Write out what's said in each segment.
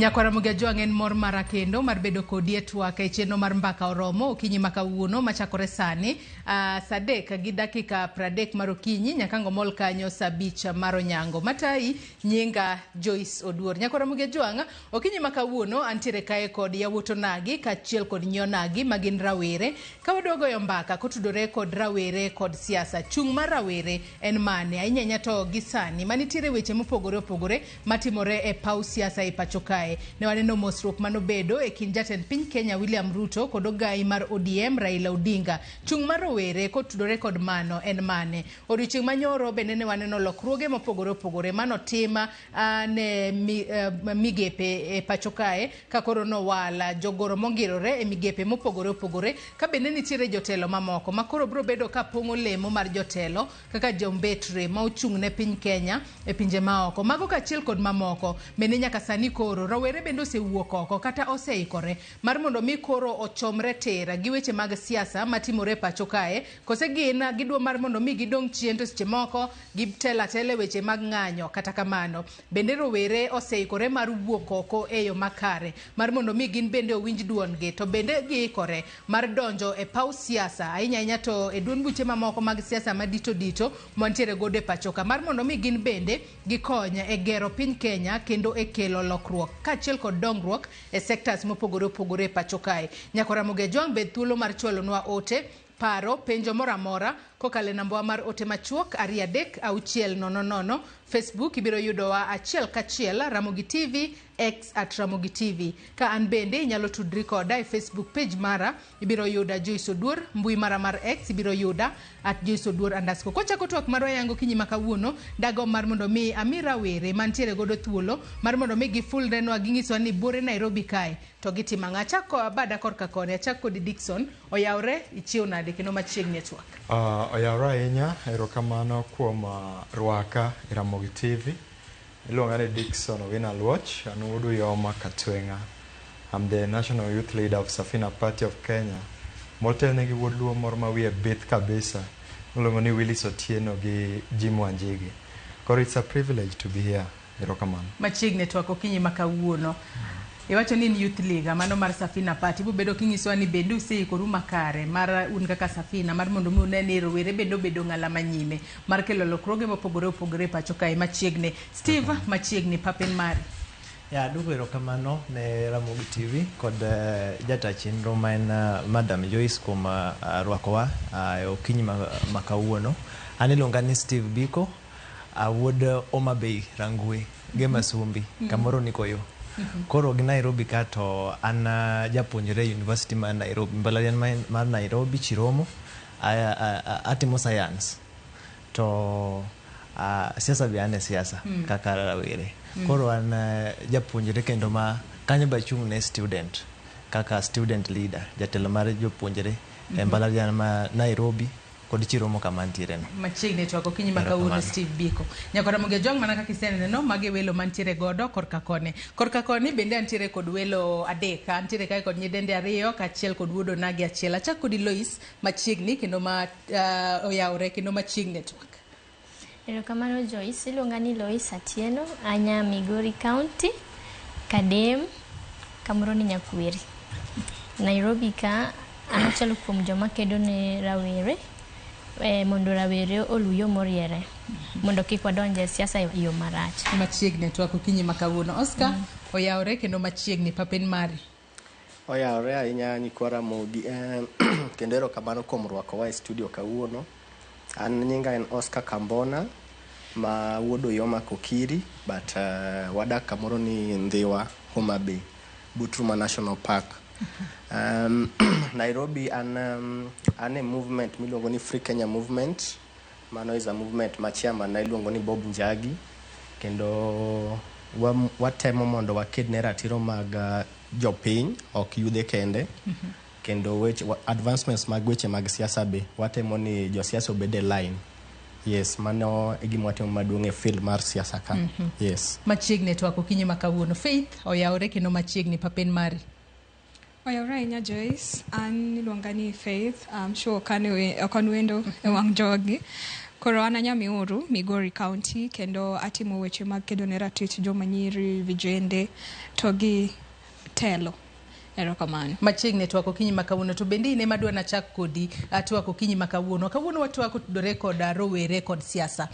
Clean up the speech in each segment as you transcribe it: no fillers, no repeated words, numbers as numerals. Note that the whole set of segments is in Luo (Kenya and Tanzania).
Nyakwara Ramogi Ajwang' en mor mara kendo mar bedo kodi e twak e chenro mar Mbaka Oromo okinyi ma kawuono machakore sani saa 3 gi dakika 30 mar okinyi nyaka ngomol kanyo saa 5 mar onyango. Matayi nyinga Joyce Oduor. Nyakwara Ramogi Ajwang' okinyi ma kawuono antiere kae kod yawuot onagi kaachiel kod nyi onagi ma gin rawere ka wadwa goyo mbaka kotudore kod rawere kod siasa. Chung' mar rawere en mane? Ahinya ahinya to gi sani manitiere weche mopogore opogore matimore e paw siasa e pacho kae. Ne waneno mosruok manobedo e kind jatend piny Kenya William Ruto kod ogai mar ODM Raila Odinga. Chung' mar rowere kotudore kod mano en mane? Odiochieng' manyoro bende ne waneno lokruoge mopogore opogore manotim ne migepe e pacho kae ka koro nowal jogoro mongirore e migepe mopogore opogore ka bende nitiere jotelo mamoko ma koro biro bedo ka pong'o lemo mar jotelo kaka jombetre ma ochung' ne piny Kenya e pinje maoko. Mago kaachiel kod mamoko bende nyaka sani koro rowere bende osewuok oko kata oseikore mar mondo mi koro ochomre tira gi weche mag siasa matimore e pacho kae kose gin gidwa mar mondo mi gidong' chien to seche moko gitelo atela e weche mag ng'anyo. Kata kamano bende rowere oseikore mar wuok oko e yo makare mar mondo mi gin bende owinj duondgi to bende giikore mar donjo e paw siasa ahinya ahinya to e duond buche mamoko mag siasa madito dito mwantiere godo e pacho ka mar mondo mi gin bende gikony e gero piny Kenya kendo e kelo lokruok kaachiel kod dongruok e sectors mopogore opogore e pacho kae. Nyako Ramogi Ajwang' bed thuolo mar chwalonwa ote, paro, penjo moro amora kokalo e nambawa mar ote machuok 2 3 6 0 0. Facebook ibiro yudowa achiel kachiel Ramogi TV, X at Ramogi TV. Ka an bende inyalo tudri koda e Facebook page mara ibiro yuda Joyce Oduor, mbui mara mar X ibiro yuda at Joyce Oduor underscore. Kochako twak marwa yango kinyi ma kawuono, dago mar mondo mi ami rawere mantiere godo thuolo mar mondo mi gifulrenwa ginyiswa ni buore Nairobi kae to gitimo ang'o. Achak bada korka koni, achak kodi Dickson, oyawre ichiew nade kendo machiegni e twak. Oyawre ahinya, erokamano kuom rwaka e Ramogi TV. Iluonga ni Dickson Owino Aluoch, an wuod Uyoma Katweng'a. I'm the National Youth Leader of Safina Party of Kenya. Motelne gi wuod Luo moro ma wiye bith kabisa, miluongo ni Willis Otieno gi Jim Wanjigi. Koro it's a privilege to be here. Erokamano. Machiegni e twak okinyi ma kawuono. Iwacho ni in youth leader mano mar Safina Party. Ibiro bedo kinyisowa ni bende useikoru makare mar un kaka Safina mar mondo mi une ni rowere bende obedo ng'ala manyime mar kelo lokruoge mopogore opogore e pacho kae machiegni. Steve, machiegni papen mari. Ya, aduoko erokamano ne Ramogi TV kod jata chenro ma en Madam Joyce kuom rwakowa e okinyi ma kawuono. An iluonga ni Steve Biko, awuod Homa Bay Rangwe, gi Masumbi, kamoro ni koyo. Koro gi Nairobi ka to an japuonjre e University mar Nairobi, mbalariany mar Nairobi Chiromo, atimo science. To siasa be an e siasa kaka rawere. Koro an japuonjre kendo ma kanyo be achung' ne student kaka student leader, jatelo mar jopuonjre e mbalariany ma Nairobi kod Chiromo kama antiere no. Machiegni e twak okinyi ma kawuono Steve Biko. Nyakora Ramogi Ajwang' mana kaka iseneno magi welo mantiere godo korka koni. Korka koni bende antiere kod welo adek. Antiere kae kod nyidende ariyo kaachiel kod wuod onagi achiel. Achak kodi Lois machiegni kendo ma oyawre kendo machiegni e twak. Erokamano Joyce, iluonga ni Lois Atieno, anya Migori County, Kadem, kamoro ni Nyakweri. Nairobi ka an achiel kuom joma kedo ne rawere mondo rawere olu yo moriere mondo kik wadonj e siasa e yo marach. Machiegni e twak okinyi ma kawuono. Oscar oyawre kendo machiegni papen mari. Oyawre ahinya nyikwa Ramogi kendo erokamano kuom rwakowa e studio kawuono. An nyinga en Oscar Kambona ma wuod Uyoma Kokiri but wadak kamoro ni Ndhiwa, Homa Bay, but Ruma National Park. Nairobi an e movement miluongo ni Free Kenya Movement. Mano is a movement ma chairman na iluongo ni Bob Njagi kendo watemo mondo waked ne ratiro mag jopiny ok yudhe kende kendo weche advancements mag weche mag siasa be watemo ni josiasa obed e line. Yes, mano e gima watimo maduong' e field mar siasa ka. Yes. Machiegni e twak okinyi ma kawuono. Faith oyawre kendo machiegni papen mari. Oyawre ahinya Joyce, an iluonga ni Faith, I'm sure ok an wendo e wang' jogi. Koro an Anyamiuru, Migori County, kendo atimo weche mag kedo ne ratich joma nyiri, vijende, to gi telo. Erokamano. Machiegni twak okinyi ma kawuono to bende in ema adwa nachak kodi twak okinyi ma kawuono. Kawuono watwak otudore kod rowere kod siasa.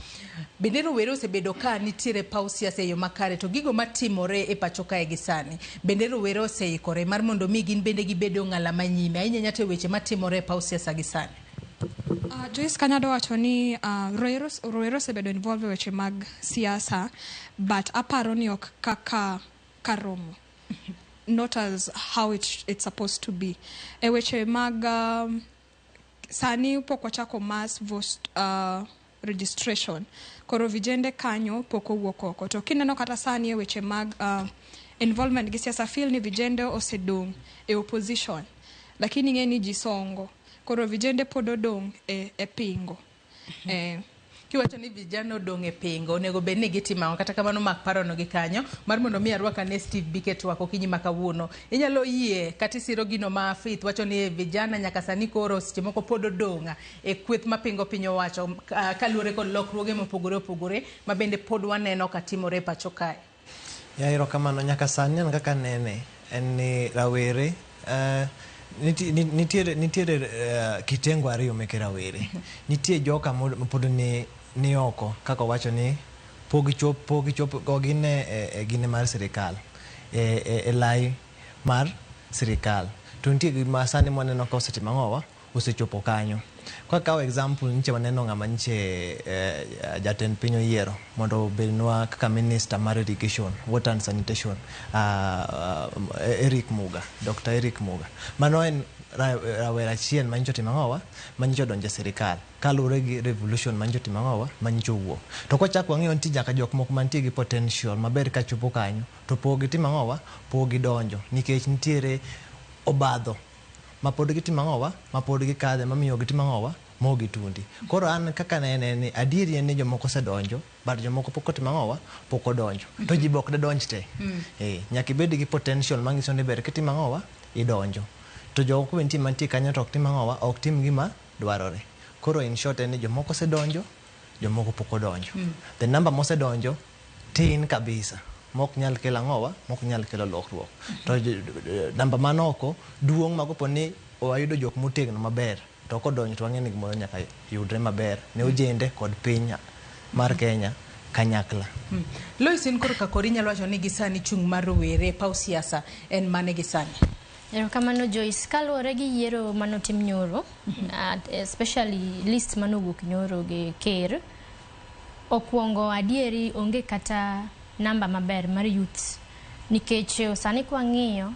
Bende rowere osebedo ka nitiere paw siasa e yo makare to gigo matimore e pacho kae gi sani. Bende rowere oseikore mar mondo mi gin bende gibed e ong'ala manyime ahinya ahinya to e weche matimore e paw siasa gi sani. Joyce Kanyado wacho ni rowere osebedo involved e weche mag siasa, but aparo ni ok kaka karomo, not as how it's supposed to be. E weche mag sani pok wachako mass vote registration, koro vijende kanyo pok owuok oko. To kineno kata sani e weche mag involvement gi siasa, feel ni vijende osedong' e opposition, lakini ing'e ni ji songo. Koro vijende pod odong' e pingo. Kiwacho ni vijana odong' e pingo, onego bed ni gitimo ang'o? Kata kamano mak parono gi kanyo mar mondo mi arwak ane Steve Bike twak okinyi ma kawuono. Inyalo yie kata isiro gino ma Faith wacho ni vijana nyaka sani koro seche moko pod odong' e kweth mapingo piny owacho kaluwore kod lokruoge mopogore opogore ma bende pod waneno ka timore e pacho kae. Ya, erokamano. Nyaka sani an kaka nene en ni rawere nitiere kitengo ariyo meke rawere. Nitie joka mapod ni oko, kaka owacho ni pok gichop go gin e gine mar sirikal e lai mar sirikal. To nitie gima sani mwaneno ka osetimo ang'owa, osechopo kanyo. Kwakawo example, nyiche waneno ng'ama nyiche jatend piny oyiero mondo obednwa kaka minister mar irrigation, water and sanitation, Eric Muga, Dr. Eric Muga. Mano en rawera achiel manyicho otimo ang'owa, manyicho odonjo e sirikal kaluwore gi revolution manyicho otimo ang'owa, manyicho owuok. To kwachak wang'iyo, nitie nyaka jok moko mantie gi potential maber kachopo kanyo to pok gitimo ang'owa, pok gidonjo nikech nitiere obadho ma pod gitimo ang'owa, ma pod gikadhe mamiyo gitimo ang'owa, mok gitundi. Koro an kaka nene ni adieri en ni jomoko osedonjo, but jomoko pok otimo ang'owa, pok odonjo. To ji be ok dedonj te. Nyaka ibed gi potential manyiso ni ber kitimo ang'owa, idonjo. To jomoko be nitie mantie kanyo to ok tim ang'owa, ok tim gima dwarore. Koro in short en ni jomoko osedonjo, jomoko pok odonjo. The number mosedonjo tin kabisa mok nyal kelo ang'owa, mok nyal kelo lokruok. To namba man oko duong' ma kopo ni wayudo jok motegno maber to kodonjo to wang'e ni gimoro nyaka yudre maber ne ojende kod piny mar Kenya kanyakla. Lois, in koro ka kori inyalo wacho ni gi sani chung' mar rowere e paw siasa en mane gi sani? Erokamano, Joyce. Kaluwore gi yiero manotim nyoro, especially list manowuok nyoro gi ker, okwongo adieri onge kata namba maber mar youths, nikech sani kwang'iyo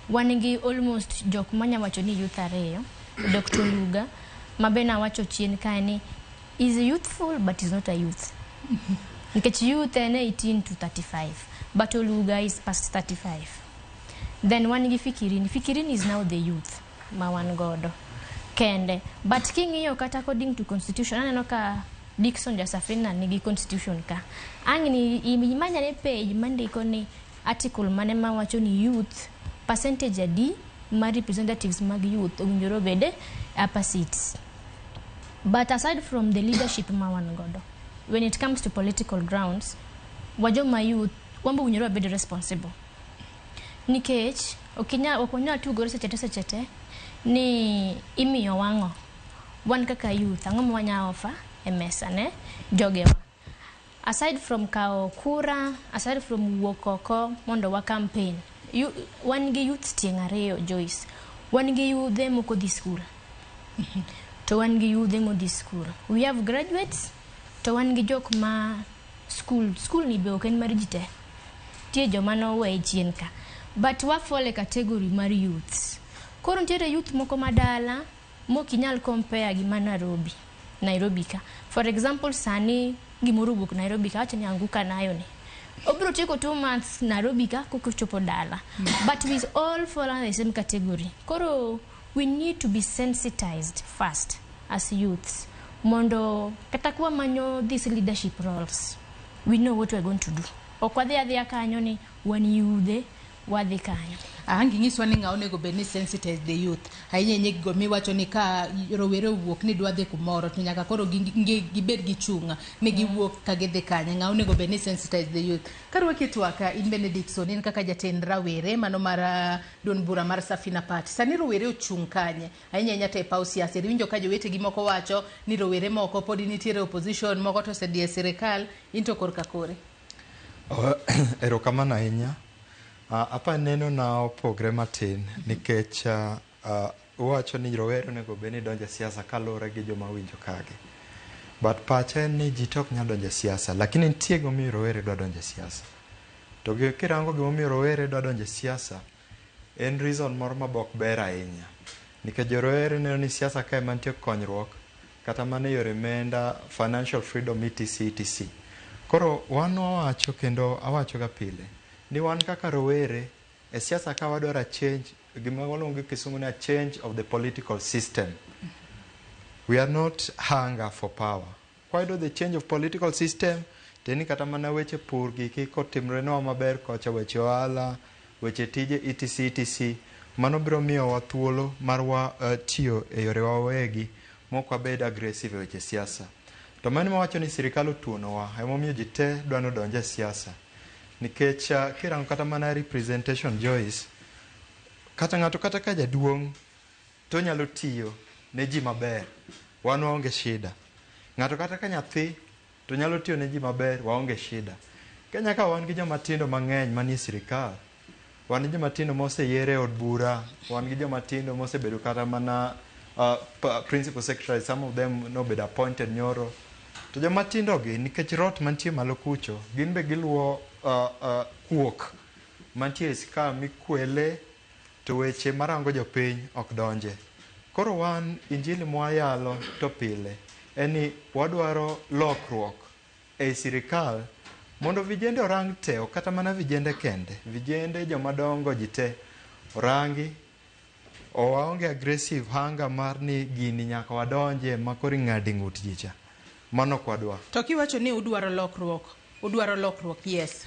wan gi almost jok manya wacho ni youth ariyo, Dr. Oluga ma be nawacho chien kae ni is youthful but is not a youth, nikech youth en 18 to 35, but Oluga is past 35. Then wan gi Fikirini. Fikirini is now the youth ma wan godo kende, but king'iyo kata according to constitution, aneno ka Dickson Jasafina nigi constitution ka ang' ni imanyane page mandiko ni article mane mawacho ni youth percentage adi mar representatives mag youth owinjore obed e upper seats. But aside from the leadership ma wan godo, when it comes to political grounds, wajoma youth wambe owinjore wabed responsible, nikech ok wanyal tugore seche te seche te ni imiyo wang'o. Wan kaka youth, ang'o ma wanya offer e mesa ne jogewa aside from kawo kura, aside from wuok oko mondo wa campaign? Wan gi youth tieng' ariyo, Joyce. Wan gi yudhe mok odhi skul to wan gi yudhe modhi skul. We have graduates to wan gi jok ma school ni be ok en mar ji te. Nitie joma nowe chien ka, but wa fall e category mar youths. Koro nitiere youth moko madala mok inyal compare gi ma Nairobi ka. For example, sani gimoro owuok Nairobi ka, wacho ni anguka nayo ni obiro tieko 2 months Nairobi ka koka ochopo dala, but we all fall under the same category. Koro we need to be sensitized first as youths mondo kata kwamanyo these leadership roles, we know what we are going to do. Ok wadhi adhiya kanyo ni wan yudhe. Wadhi kanyo. Ang' ginyiswa ni ng'a onego bed ni sensitize the youth ahinya ahinya gigo miwacho ni ka rowere owuok ni dwa dhi kumoro to nyaka koro gibed gi chung' ni giwuok ka gidhi kanye. Ng'a onego bed ni sensitize the youth. Karwaki e twak in bende Dickson, in kaka jatend rawere mano mar duond bura mar Safina Party. Sani rowere ochung' kanye ahinya ahinya to e paw siasa. Iwinjo ka jowetegi moko wacho ni rowere moko pod nitiere opposition, moko to osedhi e sirikal, in to korka kore. Erokamano ahinya. Apa neno na opogre matin nikech uwacho ni rowere onego bed ni donjo e siasa kaluwore gi joma winjo kagi. But pacha en ni ji te ok nyal donjo e siasa, lakini nitie gimomiyo rowere dwa donjo e siasa. To kirango gimomiyo rowere dwa donjo e siasa, en reason moro ma be ok ber ahinya. Nikech jorowere neno ni siasa ka ema nitie konyruok, kata mana e yore menda, financial freedom etc etc. Koro wan wawacho kendo awacho ga pile ni wan kaka rowere e siasa ka wadwaro a change, gima waluongo gi kisungu ni a change of the political system. We are not hunger for power. Kwayudo the change of political system, to kata mana weche pur giki kotimrenwa maber kocha, weche ohala, weche tije etc etc, mano biro miyowa thuolo mar wa tiyo e yorewa wawegi mok wabed aggressive e weche siasa. To mano mawacho ni sirikal otuonowa, emomiyo ji te dwa nodonj e siasa. Nikech kirango kata mana representation Joyce, kata ng'ato kata ka jaduong' to onyalo tiyo ne ji maber, wan waonge shida. Ng'ato kata ka nyathi to nyalo tiyo ne ji maber, waonge shida. Kenya ka wan gi joma tindo mang'eny manie sirikal, wan gi joma tindo moseyier e od bura, wan gi joma tindo mosebedo kata mana principal secretary, some of them nobedo appointed nyoro. To joma tindo gi nikech rot mantie malo kucho, gin be giluwo kuok mantie e sirikal mikwele to weche marango jopiny ok donje. Koro wan injili mwayalo to pile en ni wadwaro lokruok ei sirikal mondo vijende orang te, ok kata mana vijende kende, vijende jomadongo ji te orangi. Waonge aggressive hunger mar ni gini nyaka wadonje ma koro ing'ade ng'ut ji cha. Mano ok wadwa. To kiwacho ni udwaro lokruok, udwaro lokruok, yes.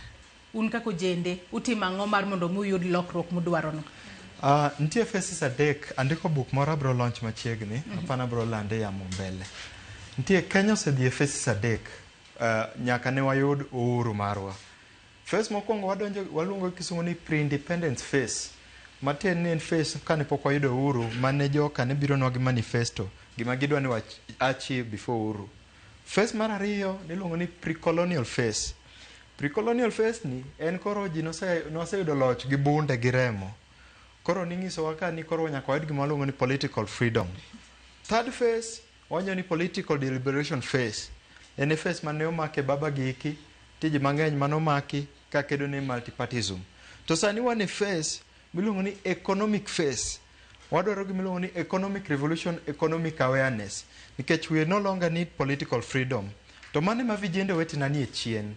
Un kaka ojende, utimo ang'o mar mondo mi uyud lokruok mudwaro no? Nitie phases adek, andiko buk moro abiro launch machiegni, apani abiro lande yamo mbele. Nitie Kenya osedhi e phases adek nyaka ne wayud uhuru marwa. Phase mokwongo wadonjo waluongo gi kisungu ni pre-independence phase. Matiende ni en phase kane pok wayudo uhuru mane joka ne bironwa gi manifesto gima gidwa ni wa achieve before uhuru. Phase mar ariyo niluongo ni pre-colonial phase. Pre-colonial phase ni en koro ji noseyudo loch gi bunde gi remo. Koro ning'isowa ka ni koro nyaka wayud gima waluongo ni political freedom. Third phase wanyo ni political deliberation phase. En e phase mane omake baba giki, tije mang'eny manomaki kakedo ne multipartism. To sani wan e phase miluongo ni economic phase. Wadwaro gima iluongo ni economic revolution, economic awareness. Nikech we no longer need political freedom. To mano ema vijende wetena nie chien.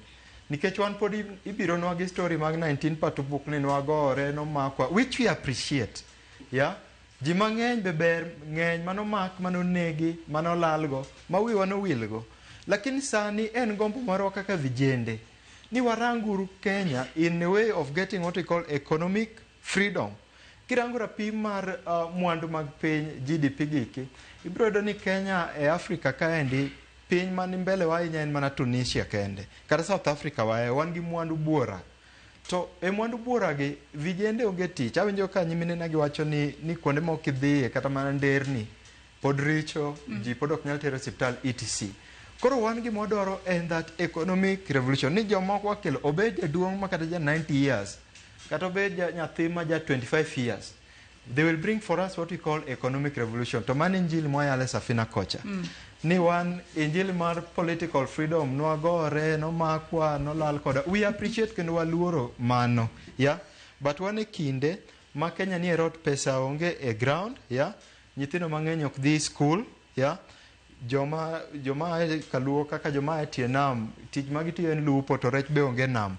Nikech wan pod ibironwa gi story mag 19 patupuk ni nwagore, nomakwa, which we appreciate. Yeah? Ji mang'eny be ber ng'eny manomak, manonegi, manolalgo, ma wiwa nowilgo. Lakini sani en gombo marwa kaka vijende ni waranguru Kenya in a way of getting what we call economic freedom. Kirango rapim mar mwandu mag piny GDP giki, ibiro yudo ni Kenya e Afrika kaendi piny mani mbele wa ahinya en mana Tunisia kende. Kata South Africa wae, wan gi mwandu buora. To e mwandu buora gi, vijende onge tich. Awinjo ka nyiminena giwacho ni kuonde moko kidhiye kata mana nderni pod richo, ji pod ok nyal tero e osiptal etc. Koro wan gima wadwaro en that economic revolution ni jomoko wakelo obed jaduong' ma kata ja 90 years kata obed nyathi ma ja 25 years, they will bring for us what we call economic revolution. To mano injili mwayalo e Safina kocha. Ni wan injili mar political freedom nwagore, nomakwa, nolal koda. We appreciate kendo waluoro mano. Yeah? But wan e kinde ma Kenya ni e rot pesa onge e ground, yeah? Nyithindo mang'eny ok dhi school, yeah? Joma ae kaluo kaka joma ae tie nam, tich ma gitiyo en lupo to rech be onge nam.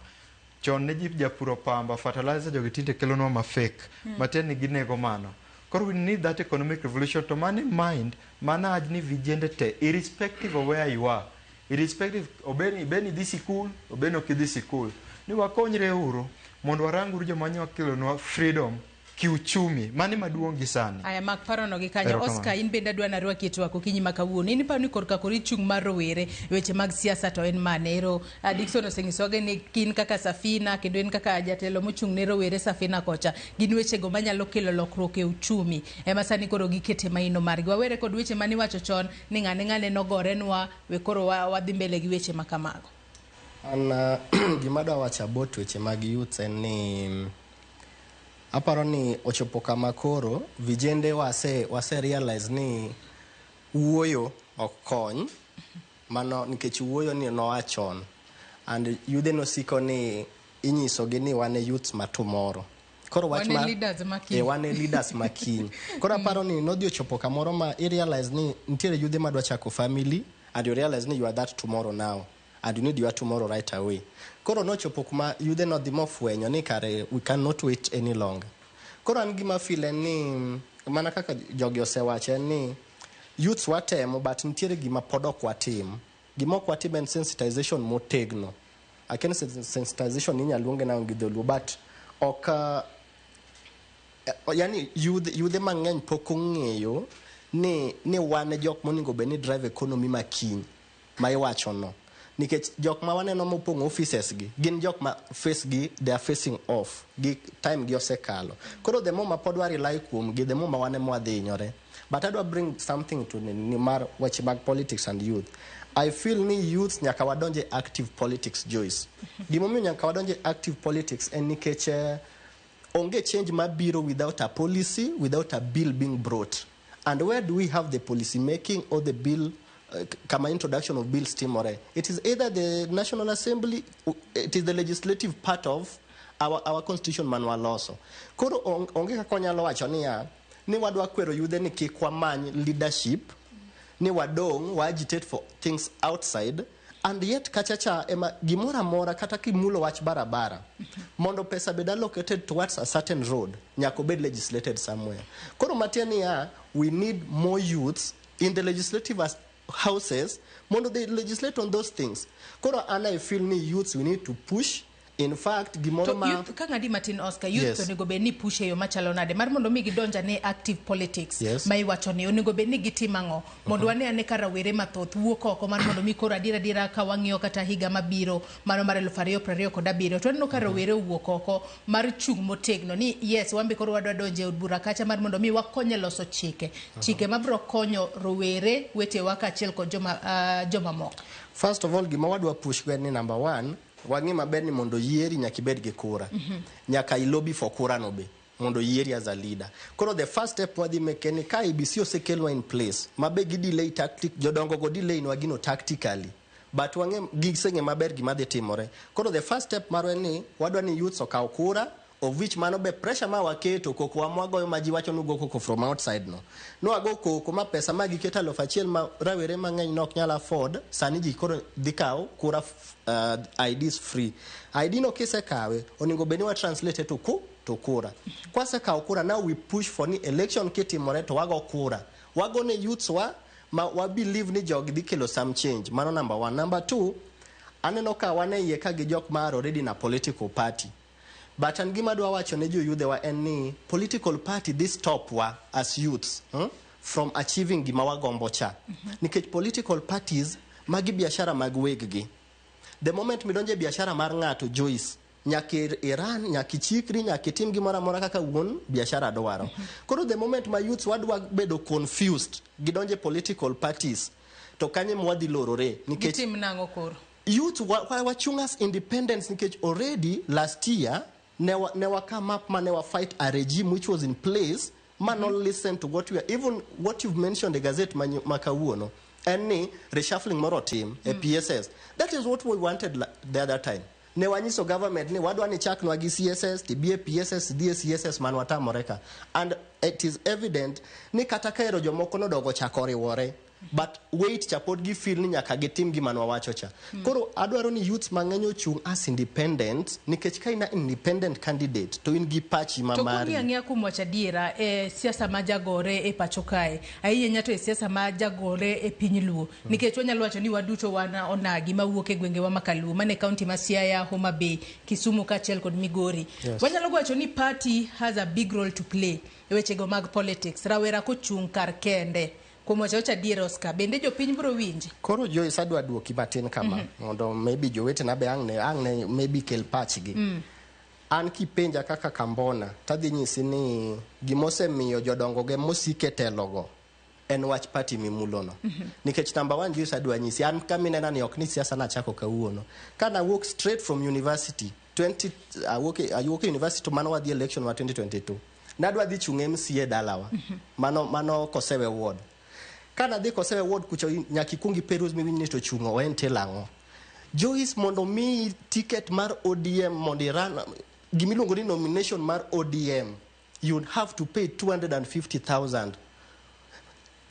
Chon ne ji japuro pamba, fertilizer jogi tinde kelonwa ma fake. Matiende ni ginego mano. Koro we need that economic revolution to mano mind mana ni vijende te irrespective of where you are, irrespective obed ni idhi sikul, obed ni ok idhi sikul, ni wakonyre uru Mondo warang uru joma nyalo kelonwa freedom kiuchumi. Mano ema duong' gi sani. Aya mak parono gi kanyo. Erokamano. Oscar, in bende adwa narwaki e twak okinyi ma kawuono. In iparo ni korka koro ichung' mar rowere e weche mag siasa to en mane? Ero Dickson osenyisowa ni in kaka Safina kendo in kaka jatelo mochung' ne rowere Safina kocha. Gin wechego manyalo kelo lokruok e uchumi. Ema sani koro gikete maino margi. Wawere kod weche mane iwacho chon ni ng'ane ng'ane nogorenwa, we koro wadhi mbele gi weche ma kamago. An gima adwa wacho about weche mag youths en ni aparo ni ochopo kama koro vijende wase realize ni wuoyo ok kony mano nikech wuoyo ni noa chon and yudhe nosiko ni inyisogi ni wan e youths ma tomorrow. Koro wach Wan e mar leaders ma kiny. Eh, wan e leaders ma kiny. Koro aparo ni nodhi ochopo kamoro ma i realize ni nitiere yudhe madwa chako family and you realize ni you are that tomorrow now and you need your tomorrow right away. Koro nochopo kuma yudhe nodhi mofwenyo ni kare we cannot wait any longer. Koro an gima feel en ni mana kaka jogi osewacho en ni youths watemo but nitiere gima pod ok watim. Gima ok watim en sensitization motegno. Akia ni sensitization inyalo luonge nang'o gi dholuo but ok yani yudhe mang'eny pok ong'eyo ni wan e jok monego bed ni drive economy ma kiny ma iwacho no. Nikech jok ma waneno mopong'o offices gi gin jok ma face gi they are facing off gi time gi osekalo. Koro the more ma pod wa rely kuom gi the more ma wan ema wadhi hinyore. But adwa bring something to ni mar weche mag politics and youth. I feel ni youth nyaka wadonje active politics, Joyce. Gimomiyo nyaka wadonje active politics en nikech onge change mabiro without a policy, without a bill being brought. And where do we have the policy making or the bill, kama introduction of bills timore? It is either the National Assembly, it is the legislative part of our constitution manwaloso. Koro onge kaka wanyalo wacho niya, ni wadwa kwero yudhe ni kik wamany leadership, ni wadong' wa agitate for things outside, and yet kachacha ema gimoro amora kata kimulo wach barabara mondo pesa bed allocated towards a certain road nyaka obed legislated somewhere. Koro matiende niya, we need more youths in the legislative houses mondo they legislate on those things. Koro an I feel ni youths we need to push. In fact, gimoro To ma youth, ka ng'adi matin Oscar, youth onego bed ni push e yo machalo nade mar mondo mi gidonj ane active politics ma iwacho ni onego bed ni gitimo ang'o mondo wane ane ka rawere mathoth wuok oko mar mondo mi koro adier adiera ka wang'iyo kata higa mabiro mano mar 2027 to waneno ka rawere owuok oko mar chung' motegno ni yes wan be koro wadwa donjo e od bura kacha mar mondo mi wakony e loso chike chike mabiro konyo rowere wetewa kaachiel kod joma moko. First of all, gima wadwa push go en ni number one, wang'e maber ni mondo yieri nyaka ibed gi kura. Nyaka i lobby for kura no be mondo yieri as a leader. Koro the first step wadhi make en ni ka IEBC osekelwa in place, ma be gi delay tactic, jodongo go delay nwa gino tactically. But wang'e giseng'e maber gima dhi timore. Koro the first step marwa en ni wadwa ni youths okaw kura, of which mano be pressure ma waketo koko wa mwagoyo ma ji wacho ni ugo koko from outside no. Nwago koko ma pesa ma giketo 1000 ma rawere mang'eny nok nyal afford, sani ji koro dhi kawo kura IDs free. ID no kisekawe, onego bed ni wa translate to kura. Kwasekawo kura, now we push for ni election kitimore to wago kura. Wago ne youths wa ma wa believe ni jogi dhi kelo some change. Mano number one. Number two, aneno ka wan e iye ka gi jok ma are already in a political party. But an gima adwa wacho ne joyudhe wa en ni political party dhi stop wa as youths from achieving gima wagombo cha. Nikech political parties magi biashara mag weg gi. The moment midonjo e biashara mar ng'ato Joyce, nyaka iran, nyaka ichikri, nyaka itim gimoro amora kaka wuon biashara dwaro. Koro the moment ma youths wadwa bedo confused, gidonjo e political parties, to kanye mwadhi lorore nikech Gitim nang'o koro? Youth wachung as independence nikech already last year ne wa come up ma ne wa fight a regime which was in place ma not listen to what we are, even what you've mentioned e gazette ma kawuono en ni reshuffling moro otim e PSS. That is what we wanted the other time. Ne wanyiso government ni wadwa ni chaknwa gi CSS tibi e PSS dhi e CSS man watamore ka, and it is evident ni kata ka ero jomoko nodogo chako riwore. But wait cha pod gi feel ni nyaka gitim gima nwawacho cha. Koro adwaro ni youths mang'eny ochung' as independent, nikech ka in a independent candidate to in gi pachi ma To mari. kung'iyo ang'iya kuom wacho adiera e siasa ma jagore e pacho kae, ahinya ahinya to e siasa ma jagore e piny Luo, nikech wanyalo wacho ni waduto wan onagi mawuok e gwengewa ma Kaluo, mane kaunti ma Siaya, Homa Bay, Kisumu kaachiel kod Migori. Yes. Wanyalo wacho ni party has a big role to play e wechego mag politics. Rawera kochung' kar kende kuom wacho wacho adiera, Oscar, bende jopiny biro winje? Koro Joyce, adwa duoki matin kama mondo maybe jowetena be ang' ne maybe kel pachgi. An kipenja kaka Kambona, tadhi nyisi ni gimosemiyo jodongo ge mosike telogo en wach party mimulono. Nikech number one, Joyce, adwa nyisi an kaminena ni ok ni siasa nachako kawuono. Kanawuok straight from university 20 awuok e university to mano wadhi election ma 2022, nadwa dhi chung' MCA dalawa, mano Kosewe ward. Kanadhi Kosewe ward kucho, nyaka ikuong iperuse miwinj ni to chung'o en tel ang'o. Joyce, mondo miyi ticket mar ODM mondo iran gimiluongo ni nomination mar ODM, you'd have to pay 250,000,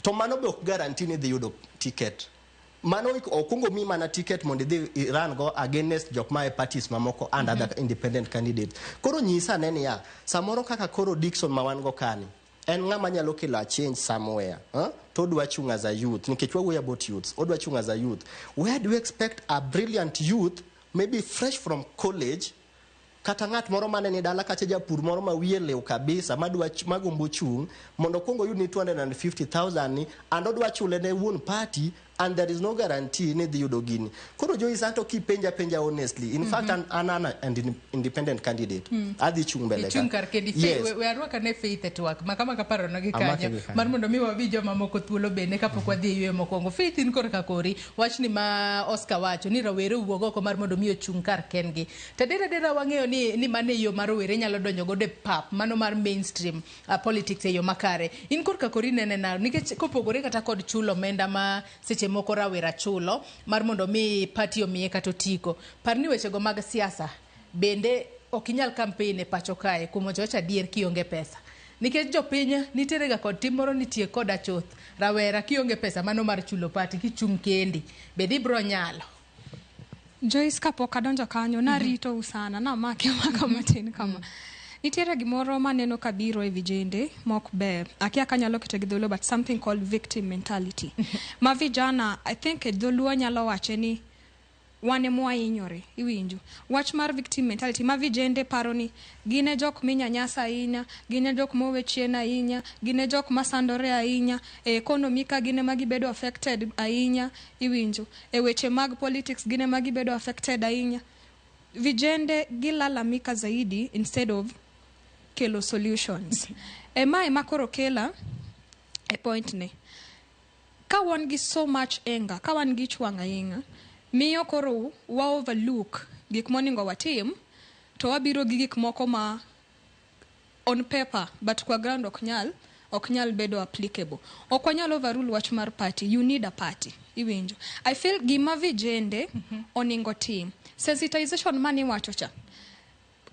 to mano be ok guarantee ni idhi yudo ticket. Mano okwongo mi mana ticket mondo idhi iran go against jok ma e parties mamoko and other independent candidates. Koro nyisa ane niya, samoro kaka koro Dickson ma wan go kani en ng'ama nyalo kelo a change somewhere, huh? To odwa chung' as a youth, nikech wawuoyo about youths, odwa chung' as a youth. Where do you expect a brilliant youth, maybe fresh from college, kata ng'at moro mane ni dala kacha, japur moro ma wiye liw kabisa, madwa magombo chung' mondo okuong oyud ni 250,000 ni and odwa chule ne wuon party, and there is no guarantee ni dhi yudo gini? Koro Joyce, anto kipenja penja honestly, in fact an independent candidate, adhi chung' mbele ka. Ichung' kar kendi. Yes. We arwak ane Faith e twak ma kama kaparono gi Amake kanyo gi kanyo. mar mondo mi wabi jomamoko thuolo bende kapok wadhi e yweyo mokwongo. Faith, in korka kori wachni ma Oscar wacho ni rawere owuog oko mar mondo mi ochung' kar kendgi, to adier adiera wang'eyo ni mano e yo ma rowere nyalo donjo godo e pap mano mar mainstream politics e yo makare. In korka kori nene nade, nikech kopogore kata kod chulo omenda ma seche moko rawera chulo mar mondo mi party omiye kata otiko, par ni wechego mag siasa bende ok inyal campaign e pacho kae kuom wacho wacho adier kionge pesa, nikech jopiny nitiere ga kod tim moro nitie koda chuth rawera kionge pesa mano mar chulo party kichung' kendi, bende ibiro nyalo? Joyce, kapok adonjo kanyo, naritou sana, namake maka matin kama. Nitiere gimoro maneno kabiro e vijende mok ber. Akia kanyalo kete gi dholuo, but something called victim mentality. Ma vijana, I think e dholuo nyalo wache ni wan ema wahinyore, iwinjo. Wach mar victim mentality ma vijende paro ni gin e jok minyanyasa ahinya, gin e jok mowe chien ahinya, gin e jok masandore ahinya, e economy ka gin ema gibedo affected ahinya, iwinjo. E weche mag politics gin ema gibedo affected ahinya. Vijende gilalamika zaidi instead of kelo solutions. E mae ema koro kela e point ni. Ka wan gi so much anger, ka wan gi ich wang' ahinya, miyo koro wa overlook gik monego watim, to wabiro gi gik moko ma on paper but kwa ground ok nyal bedo applicable. Ok wanyal overrule wach mar party. You need a party, iwinjo. I feel gima vijende oningo tim sensitization maniwacho cha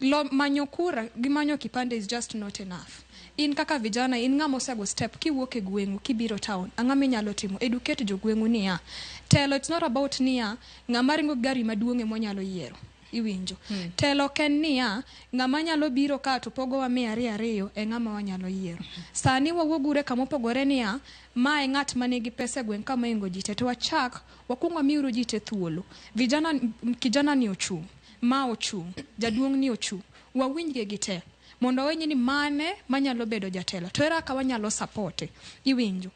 lo, manyo kura gi manyo kipande is just not enough. In kaka vijana, in ng'ama osego step kiwuok e gweng'u kibiro town, ang'o minyalo timo? Educate jogweng'u niya telo, it's not about niya ng'ama ringo gi gari maduong' emonyalo yiero, iwinjo. Telo ok en niya ng'ama nyalo biro ka to pogowa 200 200 e ng'ama wanyalo yiero. Sani wawuogure kamopogore niya mae ng'at manigi pesa e gweng' ka moingo ji te, to wachak wakuong wamiuru ji te thuolo. Vijana, kijana ni ochung', ma ochung', jaduong' ni ochung', wawinjgi gi te mondo wawinj ni mane manyalo bedo jatelo to ere kaka wanyalo supporte, iwinjo.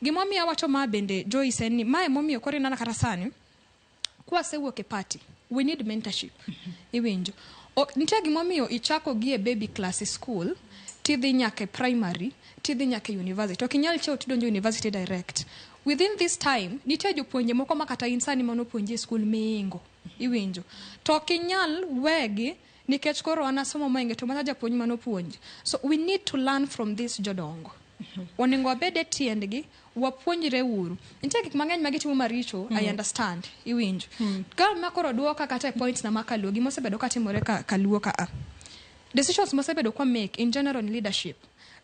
Gimomiyo awacho ma bende, Joyce, en ni mae momiyo koro ineno kata sani kwasewuok e party, we need mentorship, iwinjo. Nitie gimomiyo ichako gi e baby class e school, tidhi nyaka e primary, tidhi nyaka e university. Ok inyal chiewo tidonjo university direct. Within this time nitie jopuonje moko ma kata in sani manopuonji e school miingo, iwinjo, to ok inyal wegi nikech koro an asomo moinge to mana japuonj manopuonji. So we need to learn from this jodongo. Onego wabed e tiendgi, wapuonjre uru. Nitie gik mang'eny ma gitimo maricho, I understand, iwinjo. Ka ma koro duoka kata e points na ma kaluo, gima osebedo katimore ka kaluo ka a decisions mosebedo kwa make in general in leadership.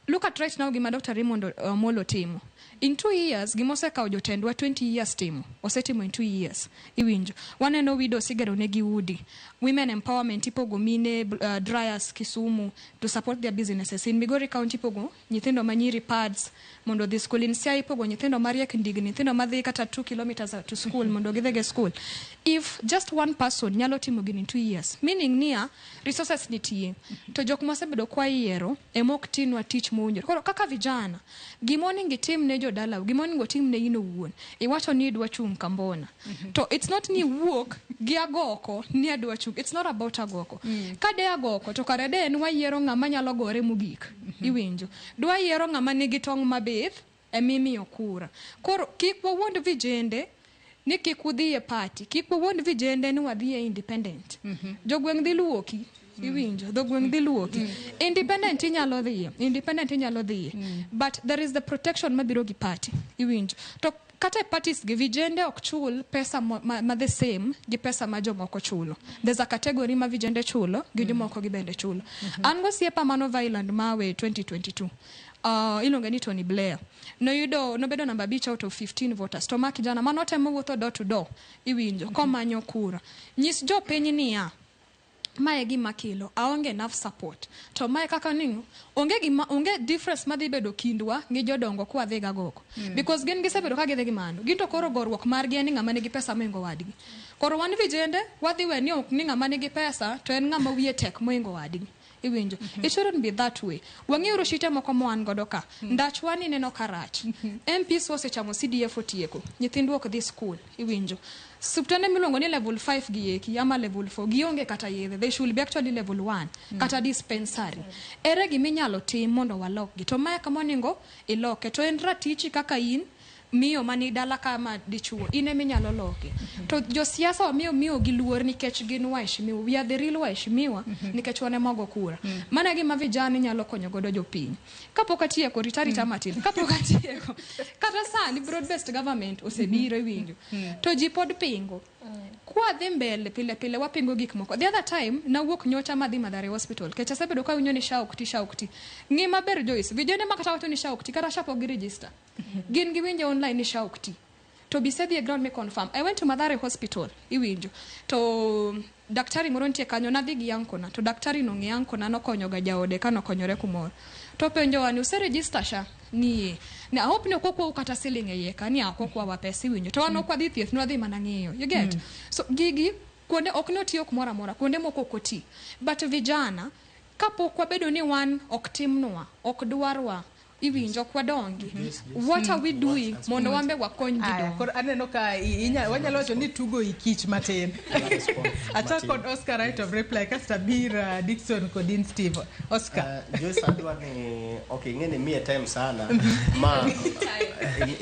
Look at right now gima Dr. Raymond Omolo timo. In 2 years, gima osekawo jotendwa 20 years timo, osetimo in 2 years. Iwinjo. Waneno widows igero negi udi. Women empowerment ipogo mine dryers Kisumu to support their businesses. In Migori County ipogo nyithindo manyiri pads mondo odhi school. In Siaya ipogo nyithindo mariek ndigni, nyithindo madhi kata 2 kilometers to school mondo gidhi e school. If just one person nyalo timo gini in 2 years, meaning niya, resources nitie. To jok mosebedo kwa yiero ema ok tinwa tich mowinjore. Koro kaka vijana, gima onego itim ne jodalau, gima onego otim ne in owuon, iwacho ni idwa chung' kambona. To it's not ni wuok gi agoko ni adwa chung'. It's not about agoko. Ka de agoko to kare de en wayiero ng'ama nyalo gore mogik. Iwinjo. Dwa yiero ng'ama nigi tong' mabith emimiyo kura. Koro kik wawuond vijende ni kik udhi e party, kik wawuond vijende ni wadhi e independent. Jogweng' dhi luoki. Iwinjo, dhogweng' dhi luoki. Independent inyalo dhiye, independent inyalo dhiye. But there is the protection mabiro gi party. Iwinjo. To kata e parties gi vijende ok chul pesa ma the same gi pesa ma jomoko chulo. There's a category ma vijende chulo gi jomoko gi bende chulo. An gosiepa mano Vineland Mawe 2022. Iluonge ni Tony Blair. Noyudo nobedo namba 5 out of 15 voters. To ma kijana manotemo wuotho door to door, iwinjo, komanyo kura. Nyis jopiny niya, mae e gima kelo aonge enough support to mae kaka ni onge gima onge difference madhi bedo kindwa gi jodongo kwadhi gagoko because gin gisebedo ka gidhi gi mano gin to koro goruok margi en ni ng'ama nigi pesa moingo wadgi. Koro wan vijende wadhi we ni ok ni ng'ama nigi pesa to en ng'ama wiye tek moingo wadgi. Iwinjo, it shouldn't be that way. Wang'euru shite moko moan godo ka ndachwa ni neno ka rach. MPs osechamo CDF otieko nyithindwa ok dhi school. Iwinjo, suptende miluongo ni level 5 gi eki ama level 4 gionge kata yedhe. They should be actually level 1 kata dispensary. Ere giminyalo tim mondo walokgi? To mae kama onego iloke to en ratichi kaka in miyo mani dala kama dichuo in eminyalo loke. To josiasa wamiyo miyo gi luor nikech gin waheshimiwa. We are the real waheshimiwa nikech wan ema wago kura. Mana gima vijana nyalo konyo godo jopiny. Kapok atieko, rita rita matin. Kapok atieko, kata sani broad based government osebiro, iwinjo, to ji pod pingo. Kwadhi mbele pile pile wapingo gik moko. The other time nawuok nyocha madhi Mathare Hospital kech asebedo kawinjo ni SHA ok ti, SHA ok ti. Ng'i maber, Joyce, vijende ma kata wacho ni SHA ok ti, kata SHA pok gi register, gin giwinjo online ni SHA ok ti to bisedhi e ground mi confirm. I went to Mathare Hospital, iwinjo, to daktari moro nitie kanyo. Nadhi gi ankona to daktari nong'e ankona nokonyo ga jaode ka nokonyore kumoro to penjowa ni use register SHA ni ni I hope ni ok okwau kata siling e iye ka ni ok okwawa pesa. Iwinjo, to wan ok wadhi thieth, nwadhi mana ng'iyo. You get? So gigi kuonde ok notiyo kumoro amora, kuonde moko ok oti. But vijana kapok wabedo ni wan ok timnwa ok dwarwa, iwinjo, ok wadongi. What are we doing mondo wambe wakony Aya, jodongo? Koro aneno ka wanyalo wacho ni tugo ikich matin. Achak kod Oscar, right of reply, kasto abir Dickson kod in Steve. Oscar. Joyce, adwa ni okay, ing'e ni imiye time sana ma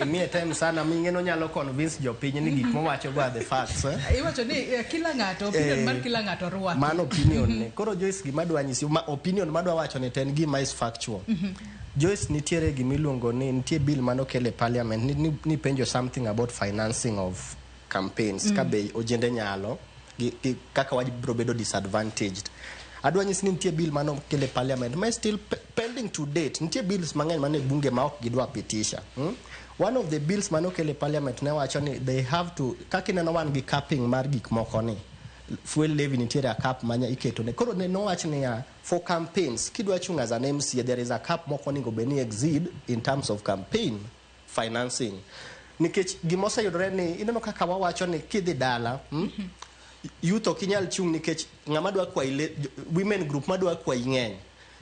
imiye time sana ming'e no nyalo convince jopiny ni gik mowacho go are the facts, eh? Iwacho ni kila ng'ato opinion mar kila ng'ato rwako. Mano opinion ne. Koro Joyce, gima adwa nyisi ma opinion madwa wacho ni to en gima is factual. Joyce, nitiere gimiluongo ni nitie bill manokel e parliament ni penjo something about financing of campaigns ka be ojende nyalo gi kaka wabiro bedo disadvantaged. Adwa nyisi ni nitie bill manokel e parliament ma is still pending to date. Nitie bills mang'eny mane bunge ma ok gidwa pitisha, One of the bills manokel e parliament ne wacho ni they have to kaka ineno wan gi capping mar gik moko ni fuel levy nitiere a cap manya iketo ne. Koro ne nowach niya, for campaigns kidwa chung as an MCA, there is a cap moko onego bed ni exceed in terms of campaign financing nikech gimoseyudore ni ineno kaka wawacho ni kidhi dala, Youth ok inyal chung nikech ng'ama dwa kwayi women group madwa kwayi ng'eny,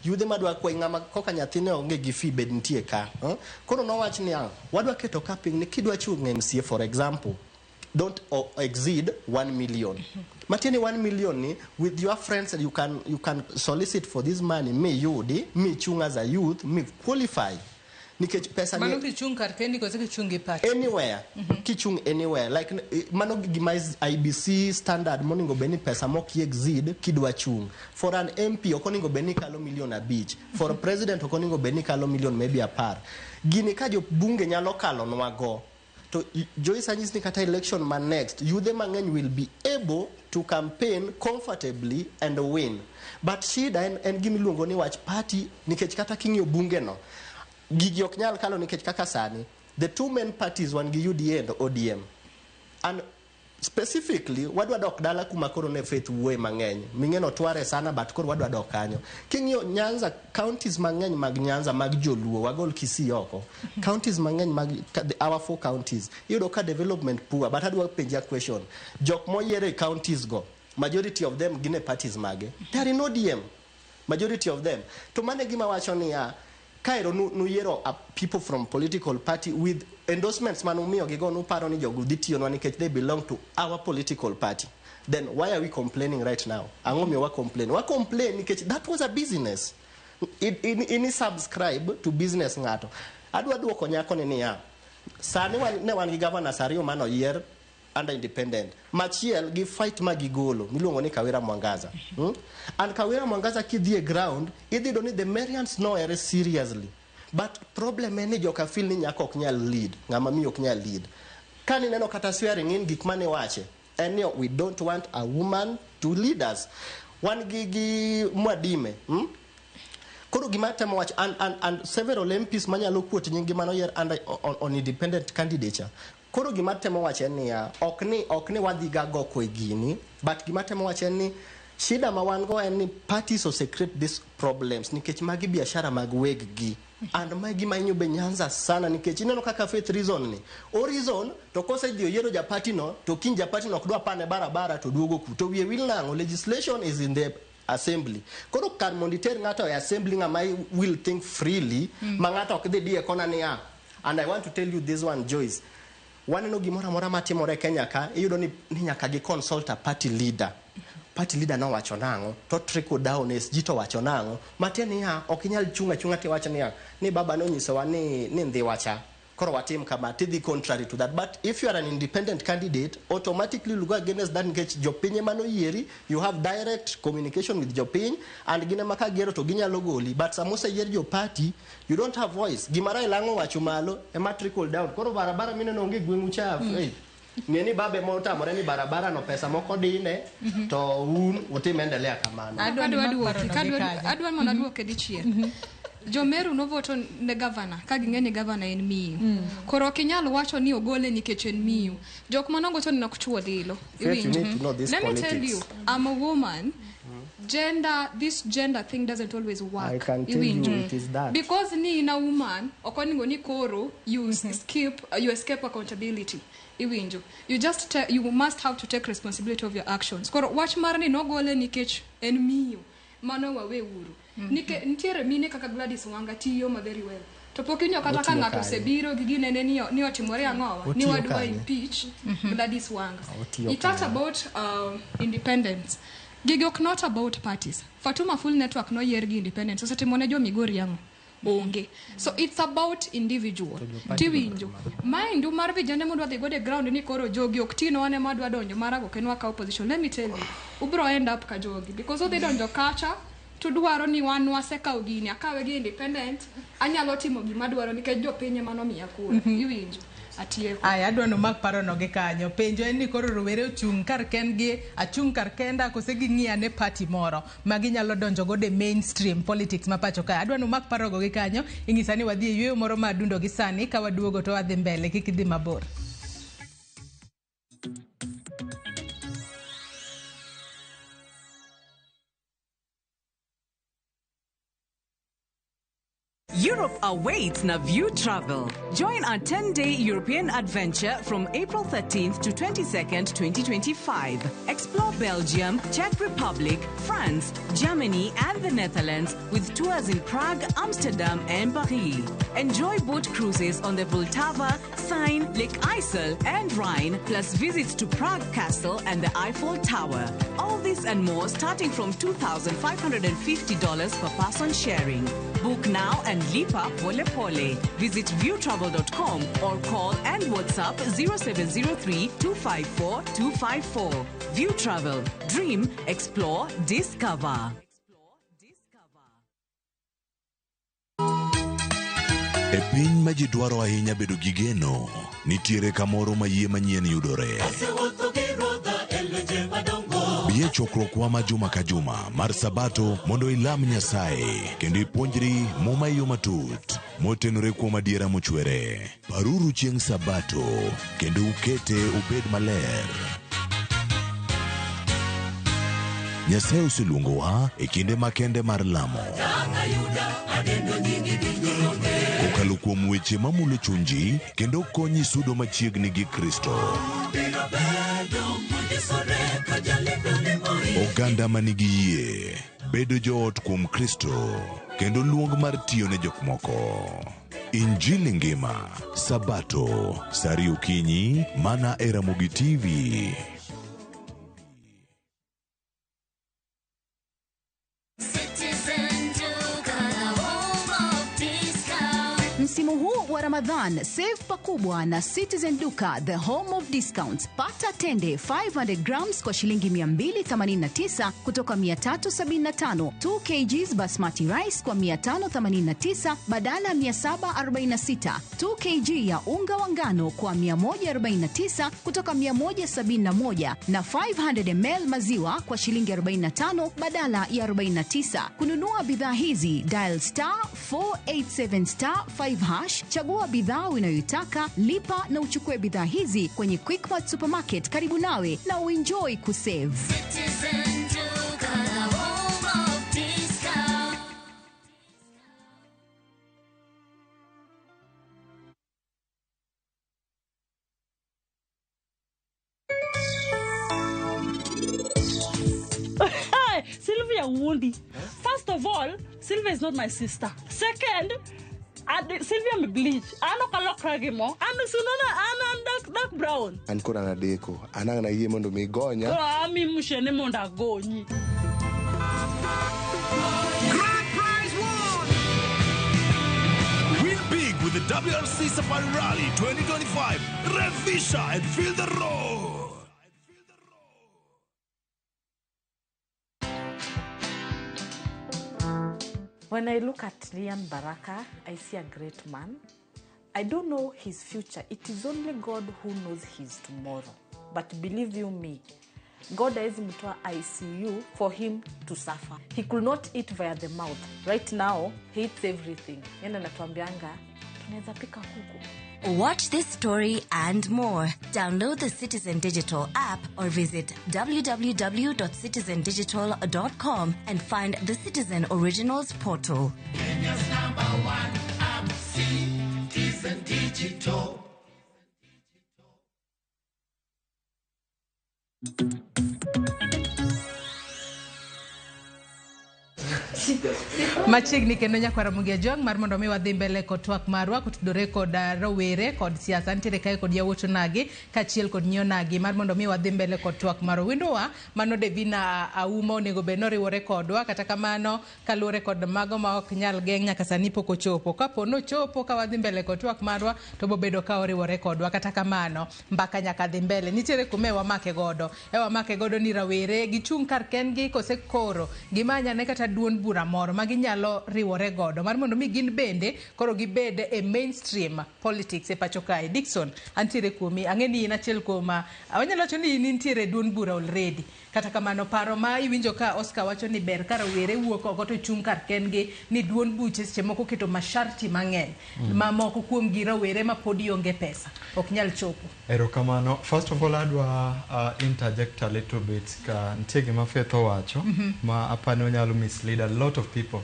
yudhe madwa kwayi ng'ama koka nyathine onge gi fee bed nitie ka, eh? Koro nowach niya, wadwa keto capping ni kidwa chung MCA, for example, don't exceed 1 million. Matiende 1 million ni with your friends you can solicit for this money mi yudi mi chung as a youth mi qualify nikech pesa ni Mano kichung' kar kendi koso kichung' gi party? Anywhere, kichung anywhere like mano gima is IEBC standard monego bed ni pesa mok exceed kidwa chung for an MP ok onego bed ni kalo milion 5. For a president ok onego bed ni kalo milion maybe 10. Gini ka jobunge nyalo kalo nwago. To Joyce anyis ni kata election ma next, yudhe mang'eny will be able to campaign comfortably and win. But shida en gimiluongo ni wach party, nikech kata king'iyo bunge no, gigi ok nyal kalo nikech kaka sani the two main parties wan gi UDA and ODM. And specifically wadwa dok dala kuma koro ne Faith wuoye mang'eny ming'eno tware sana, but koro wadwa dok kanyo. King'iyo Nyanza, counties mang'eny mag Nyanza mag joluo, wagol Kisii oko, counties mang'eny mag our four counties, iyudo ka development poor. But adwa penja question: jok moyier e counties go, majority of them gin e parties mage? They are in ODM, majority of them. To mane gima wacho niya, kaero nuyiero people from political party with endorsements manumiyo gigo, nuparo ni jogo dhi tiyonwa nikech they belong to our political party. Then why are we complaining right now? Ang'o miyo wa complain? Wa complain nikech that was a business. Ini subscribe to business ng'ato. Adwa duoko nyako ni niya, sani ne wan gi governors ariyo manoyier under independent, machiel gi fight ma gigolo miluongo ni Kawira Mwangaza, And Kawira Mwangaza, kidhi e ground, idhi yudo ni the Merians nohere seriously, but problem en ni joka feel ni nyako ok nyal lead, ng'ama miyo ok nyal lead. Kanineno kata swearing in, gik mane wache en ni we don't want a woman to lead us. Wan gi Mwadime, Koro gima temo wacho, and several MPs manyalo kuot nying manoyier under on independent candidature. Koro gima temo wacho en niya, ok ni wadhi ga goko e gini, but gima temo wacho en ni shida ma wan go en ni parties ose create these problems nikech magi biashara mag weg gi. And mae gima hinyo be Nyanza sana, nikech ineno kaka Faith reason ni o reason to kosedhi oyiero japati no, to kiny japati no ok dwa pane barabara to duogo ku to wiye wil nang'o. Legislation is in the assembly. Koro kar mondo iter ng'ato e assembly, ng'ama will think freely, ma ng'ato ok dhi die kona niya. And I want to tell you this one, Joyce, waneno gimoro amora matimore e Kenya ka, iyudo ni nyaka gi consult a party leader. Party leader nowacho nang'o, to trickle down, SG to wacho nang'o. Matiende niya, ok inyal chung' achung'a tiwacho niya ni baba nonyisowa ni ndhiwa cha, koro watim kama, tidhi contrary to that. But if you are an independent candidate, automatically you go against that, nikech jopiny ema noyieri. You have direct communication with jopiny, and gin ema ka giyiero to ginyalo goli. But sama oseyier jo party, you don't have voice. Gima Raila ang' owacho malo ema trickle down. Koro barabara mineno onge e gweng'u cha, ng'e ni babe motamore ni barabara no pesa moko dine to un utim endelea kamano. Adwa ni Adwa mak duoki, parono gi kanyo. Adwa mondo aduoke dichiel. Jomeru novoto ne gavana ka ging'e ni gavana en miyo. Koro ok inyal wacho ni ogole nikech en miyo. Jok manogocho ni nok chuo lilo. Faith, you Iwinjo? need to know this Let me tell politics. you, I'm a woman. Gender, this gender thing doesn't always work. I can tell you Iwinjo? it is that. Because ni in a woman, ok onego ni koro you skip, you escape accountability. Iwinjo? You must have to take responsibility of your actions. Koro wach mar ni nogole nikech en miyo, mano wawe uru. Nitiere mine kaka Gladys Wanga tiyo ma very well. To pok inyo kata ka Otiyo ng'ato kanye? osebiro gi ginene ni otimore ang'owa ni Otiyo wadwa kanye? impeach Gladys Wanga. Otiyo It talks kanye? about independence. Gigi ok not about parties. Fatuma Full Network noyier gi independence. Osetimo ne jo Migori ang'o? Onge. So it's about individual. Tiwinjo. Mind mar vijende modwa dhi godo e ground ni koro jogi ok tino wan ema wadwa donjo marago kendo wakawo position. Let me tell you, ubro end up ka jogi because udhi donjo kacha tudwaro ni wan wasekawo gini, akawe gi independent, anyalo timo gima dwaro nikech jopiny ema nomiya kura. Iwinjo? Atieko. Aya, adwa nomak parono gi kanyo. Penjo en ni koro rowere ochung' kar kendgi, achung' kar kenda kose ging'i ane party moro ma ginyalo donjo godo e mainstream politics ma pacho kae. Adwa nomak parogo gi kanyo, ing'isa ni wadhi e yueyo moro ma adundo gi sani, ka waduogo to wadhi mbele, kik idhi mabor. Europe awaits Naview Travel. Join our 10-day European adventure from April 13th to 22nd, 2025. Explore Belgium, Czech Republic, France, Germany, and the Netherlands with tours in Prague, Amsterdam, and Paris. Enjoy boat cruises on the Vltava, Seine, Lake IJssel, and Rhine, plus visits to Prague Castle and the Eiffel Tower. All this and more starting from $2,550 per person sharing. Book now and lipa pole pole. Visit viewtravel.com or call and WhatsApp 0703 254 254. View Travel. Dream, explore, discover. E piny ma ji dwaro ahinya bedo gi geno, nitiere kamoro ma yie manyien yudore. Bi e chokruokwa ma juma ka juma mar Sabato mondo ilam Nyasaye kendo ipuonjri Muma e yo matut motenore kuom adiera mochwere. Paruru chieng' Sabato kendo ukete obed maler. Nyasaye oseluongowa e kinde makende mar lamo. Kokalo kuom weche mamulo chunji kendo konyi sudo machiegni gi Kristo. Oganda ma nigi yie bedo joot kuom Kristo kendo luong mar tiyo ne jok moko. Injili ngima, Sabato, saa ariyo okinyi, mana e Ramogi TV. Citizen Duka, the home of discount. Msimu huu wa Ramadhan, save pakubwa na Citizen Duka, the home of discounts. Pata tende 500 grams kwa shilingi 289 kutoka 375, 2 kgs basmati rice kwa 589 badala ya 746, 2 kg ya unga wa ngano kwa 149 kutoka 171 na 500 ml maziwa kwa shilingi 45 badala ya 49. Kununua bidhaa hizi dial star 487 star 5 hash, chagua bidhaa unayoitaka, lipa na uchukue bidhaa hizi kwenye Quickmart Supermarket karibu nawe na uenjoy kusave. Citizen Duka, the home of discount. Sylvia Wundi. First of all, Sylvia is not my sister. Second, Sylvia me bleach. Ano kalokra gimo. Ano sunona ana dark, dark brown. An koro an adeko. An ang' nayie mondo mi igonya. Koro ami mushene mondo agonyi. Grand Prize won! Win big with the WRC Safari Rally 2025. Revisha and feel the road. When I look at Lian Baraka, I see a great man. I don't know his future. It is only God who knows his tomorrow. But believe you me, God hawezi mtoa ICU for him to suffer. He could not eat via the mouth. Right now, he eats everything. Yeye anatuambianga, tunaweza pika kuku. Watch this story and more. Download the Citizen Digital app or visit www.citizendigital.com and find the Citizen Originals portal. Kenya's number one app, Citizen Digital. Machiegni kendo nyakwara Mugia Jong mar mondo mi wadhi mbele kod twak marwa kotudore kod rowere kod siasa. Nitiere kae kod yawuot onagi kaachiel kod nyi onagi mar mondo mi wadhi mbele kod twak marwa. Windowa mano Devina Auma onego bed noriwore kodwa, kata kamano kaluwore kod mago ma ok nyal geng' nyaka sani pok ochopo. Kapo nochopo ka wadhi mbele kod twak marwa to bobedo ka oriwore kodwa. Kata kamano mbaka nyaka dhi mbele. Nitiere kuma e wamake godo. E wamake godo ni rawere gichung' kar kendgi kose koro gimanyane kata duond bura moro ma ginyalo riwore godo mar mondo mi gin bende koro gibed e mainstream politics e pacho kae. Dickson, antiere kuomi, ang'e ni in achiel kuom wanyalo wacho ni in intiere e duond bura already. Kata kamano paro ma iwinjo ka Oscar wacho ni ber ka rawere wuok oko to chung' kar kendgi ni duond buche seche moko keto masharti mang'eny ma moko kuom gi rawere ma pod onge pesa ok nyal chopo. Erokamano. First of all, adwa interject a little bit ka nitie gima Faith owacho ma apani onyalo mislead a lot of people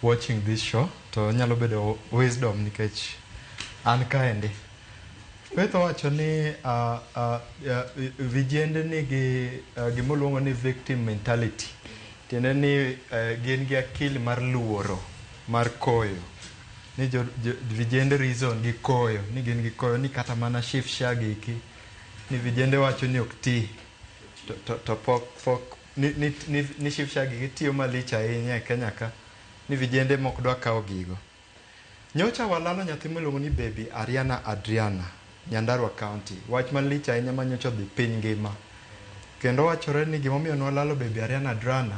watching this show to onyalo bedo wisdom nikech an kaendi. Faith owacho ni vijende nigi gimoluongo ni victim mentality. Tiende ni gin gi akili mar luoro, mar koyo. Ni jo vijende reason gi koyo, ni gin gi koyo ni kata mana shift shag iki ni vijende wacho ni ok ti to pok ni shift shag iki tiyo malich ahinya e Kenya ka ni vijende mok dwa kawo gigo. Nyocha walalo nyathi miluongo ni Baby Ariana Adriana, Nyandarua County. Wach malich ahinya ma nyocha odhi piny ngima. Kendo wachore ni gimomiyo nwalalo Baby Ariana Adriana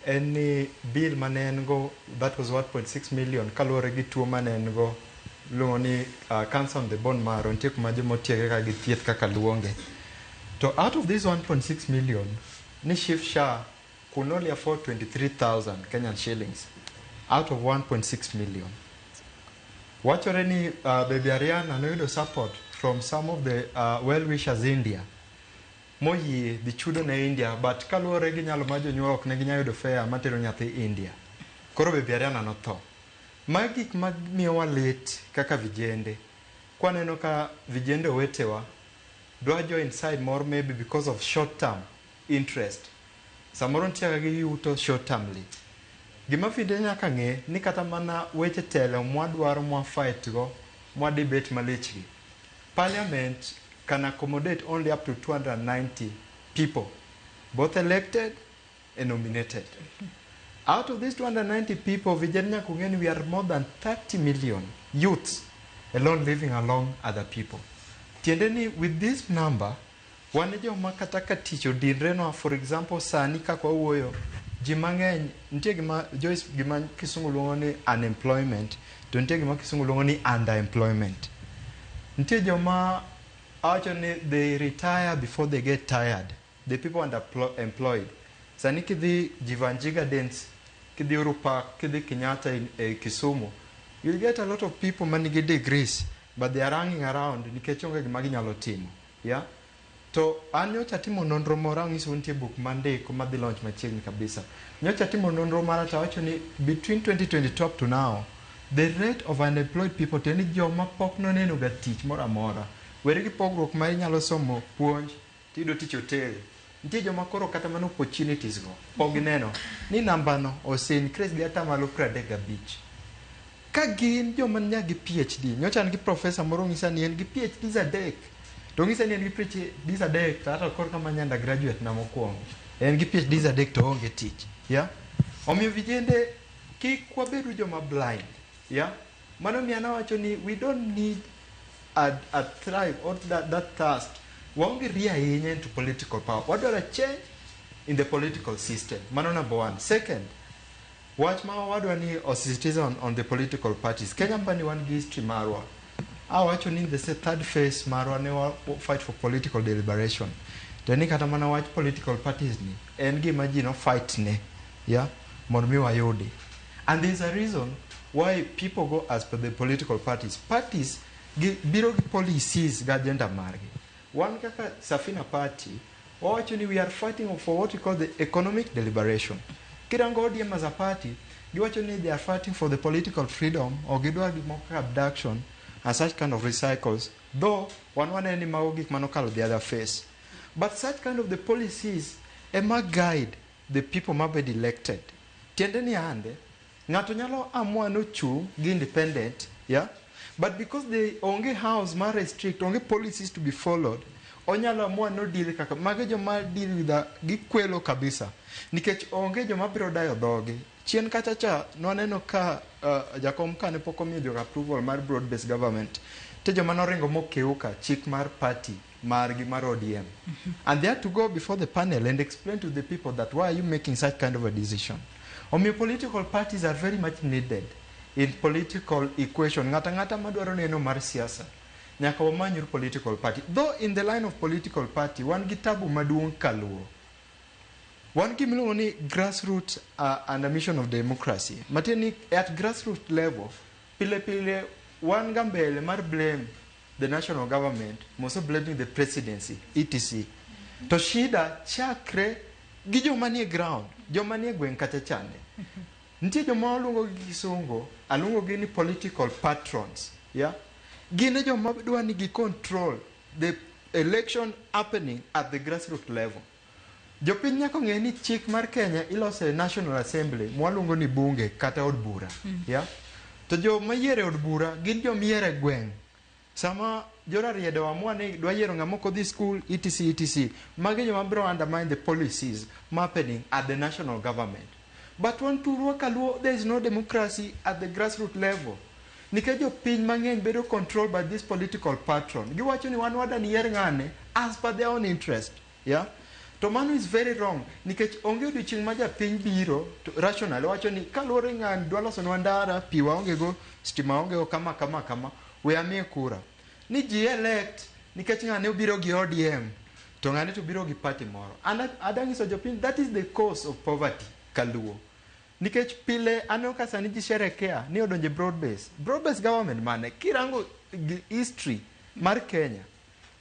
en ni bill mane en go, that was 1.6 million, kaluwore gi tuo mane en go iluongo ni cancer on the bone marrow. Nitie kuma joma otiege ka gi thieth kaka luonge. To out of this 1.6 million, ni SHIF SHA could only afford 23,000 Kenyan shillings out of 1.6 million. Wachore ni Baby Ariana noyudo support from some of the well-wishers India moyie dhi chudo ne India, but kaluwore gi nyalo mar jonyuol ok ne ginyal yudo fare matero nyathi India. Koro Baby Ariana notho. Magi gik mamiyowa lit kaka vijende. Kwaneno ka vijende owetewa dwa join side moro maybe because of short term interest. Samoro nitie kaka giyuto short termly. Gima vijende nyaka ng'e ni kata mana weche telo mwadwaro mwa fight go, mwa debate malich gi. Parliament can accommodate only up to 290 people, both elected and nominated. Out of these 290 people, vijana nyaka ung'e ni we are more than 30 million youths alone living along other people. Tiende ni with this number, wan e joma kata ka tich odinrenwa, for example, sani kaka wawuoyo, ji mang'eny, nitie gima, Joyce, gima kisungu luongo ni unemployment, to nitie gima kisungu luongo ni underemployment. Nitie joma awacho ni they retire before they get tired. The people underemployed. Sani kidhi Jeevanjee Gardens, kidhi Uhuru Park, kidhi Kenyatta in Kisumu, you'll get a lot of people manigi degrees, but they are hanging around nikech onge gima ginyalo timo. Yeah? To an nyocha atimo nonro moro, ang'isou nitie buk mandiko madhi launch machiegni kabisa. Nyocha atimo nonro mara to awacho ni between 2022 up to now, the rate of unemployed people, tiende ni joma pok noneno ga tich moro amora. Weri gi pogruok ma inyalo somo puonj tiyudo tich hotel. Nitie joma koro kata mana opportunities go pok gineno ni namba no ose increase gi atamalo 35. Ka gin joma nyagi PhD, nyocha an gi professor moro ng'isa ni en gi PhDs adek. To ng'isa ni en gi PhDs adek to ata korka manya undergraduate na mokwongo. En gi PhDs adek to oonge tich. Yeah? Omiyo vijende kik wabedu joma blind. Yeah? Mano miyo an awacho ni we don't need a thrive or that thirst. Waonge ria ahinya into political power. Wadwaro a change in the political system. Mano number one. Second, wach ma wadwa ni osisitize on the political parties. Kenya pani wan gi history marwa. Awacho ni in the third phase marwa ne wa fight for political deliberation. To ni kata mana wach political parties ni en gima ji no fight ne. Yeah? Mondo mi wayudi. And there's a reason why people go as per the political parties. Parties gi, biro gi policies gi agenda margi. Wan kaka Safina Party, wawacho ni we are fighting for what we call the economic deliberation. Kirango ODM as a party, giwacho ni they are fighting for the political freedom or gidwa gik moko kaka abduction and such kind of recycles, though wan waneno ni mago gik manokalo the other phase. But such kind of the policies ema guide the people mabed elected. Tiende ni ande, ng'ato nyalo amua nochung' gi independent, yeah? But because they onge house ma restrict, onge policies to be followed, onyalo amua no deal kaka mago joma deal with the, gikwelo kabisa. Nikech onge joma biro dayo dhogi. Chien kacha cha nwaneno ka jakom ka ne pok omiyo jogo approval mar broad based government. Te joma noringo mokeuka chik mar party margi mar ODM. And they had to go before the panel and explain to the people that why are you making such kind of a decision. Omiyo political parties are very much needed in political equation. Ng'ata ng'ata madwaro neno mar siasa nyaka wamanyuru political party. Though in the line of political party wan gi tabu maduong' kaluo. Wan gi miluongo ni grassroots and a mission of democracy. Matiende ni at grassroots level, pile pile wan ga mbele mar blame the national government, mostly blaming the presidency, etc. To shida chakre gi joma nie ground, joma nie gweng' kacha chande. Nitie joma waluongo gi kisungu, aluongo gi ni political patrons, yeah? Gin e joma dwa ni gi control the election happening at the grassroots level. Jopiny nyaka ong'e ni chik mar Kenya iloso e National Assembly mwaluongo ni bunge kata od bura, yeah? To joma yiero e od bura gin joma yiero e gweng'. Sama jorariedo amua ni dwa yiero ng'ama ok odhi school, etc, etc. Magi joma biro undermine the policies happening at the national government. But wan thurwa kaluo, there is no democracy at the grassroots level. Nikech jopiny mang'eny bedo controlled by this political patron. Giwacho ni wan wadani yier ng'ane as per their own interest. Yeah? To mano is very wrong nikech onge odiochieng' ma japiny biro to rational wacho ni kaluwore ng'ani dwa losonwa ndara, pi waonge go, stima waonge go, kama kama kama, we amiye kura. Ni ji elect nikech ng'ane obiro gi ODM to ng'ane to biro gi party moro. An adanyiso jopiny that is the cause of poverty kaluo. Nikech pile aneno ka sani ji sherekea ni odonje broad base. Broad base government mane? Kirango history mar Kenya,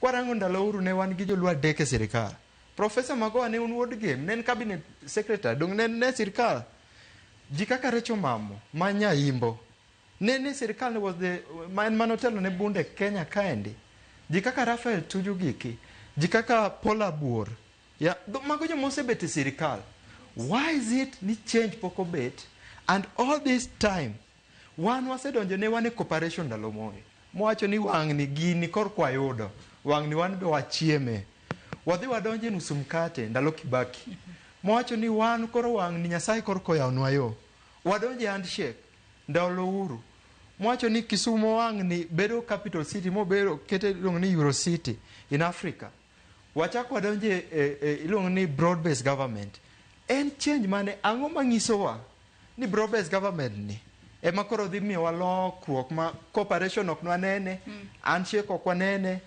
kwarango ndalo Uhuru ne wan gi joluo adek e sirikal. Professor Magoha ne un wuod Gem, ne en cabinet secretary, dong ne en e sirikal. Ji kaka Recho Mamo, ma Nyaimbo, ne en e sirikal ne was the, ma en manotelo ne bunde Kenya kaendi. Ji kaka Raphael Tuju Giki, ji kaka Paul Abuor, ya, mago joma osebet e sirikal. Why is it ni change pok obet? And all this time, wan wasedonjo ne wan e cooperation ndalo Moi. Mowacho ni wang'ni gini korka wayudo, wang'ni wan be wachieme. Wadhi wadonjo e nusu mkate ndalo Kibaki. Mowacho ni wan koro wang'ni Nyasaye korka oyawonwa yo. Wadonjo e handshake ndalo Uhuru. Mowacho ni Kisumo wang'ni bedo capital city mobedo kete iluongo ni Euro City in Africa. Wachako wadonjo e iluongo ni broad based government. En change mane ang'o manyisowa ni broad based government ni ema koro dhi miyowa lokruok ma cooperation ok nwanene, handshake ok wanene,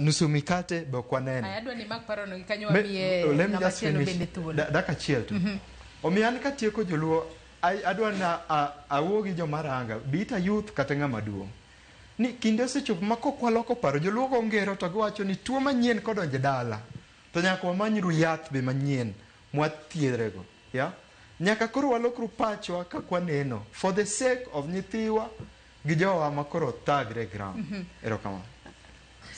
nusu mikate be ok wanene. Aya, adwa ni mak parono gi kanyo wamiye let me ng'ama just chielo finish. bende thuolo. Dakika achiel tu. Omiyo an katieko joluo, adwa na awuo gi joma ranga, be it a youth kata ng'ama duong'. Ni kinde osechopo ma kok waloko paro, joluo go ngero to giwacho ni tuo manyien kodonjo e dala, to nyaka wamanyru yath be manyien mwathiedhrego. Yeah? Nyaka koro walokru pachwa kaka waneno for the sake of nyithiwa gi jowa ma koro thagre e ground. Erokamano.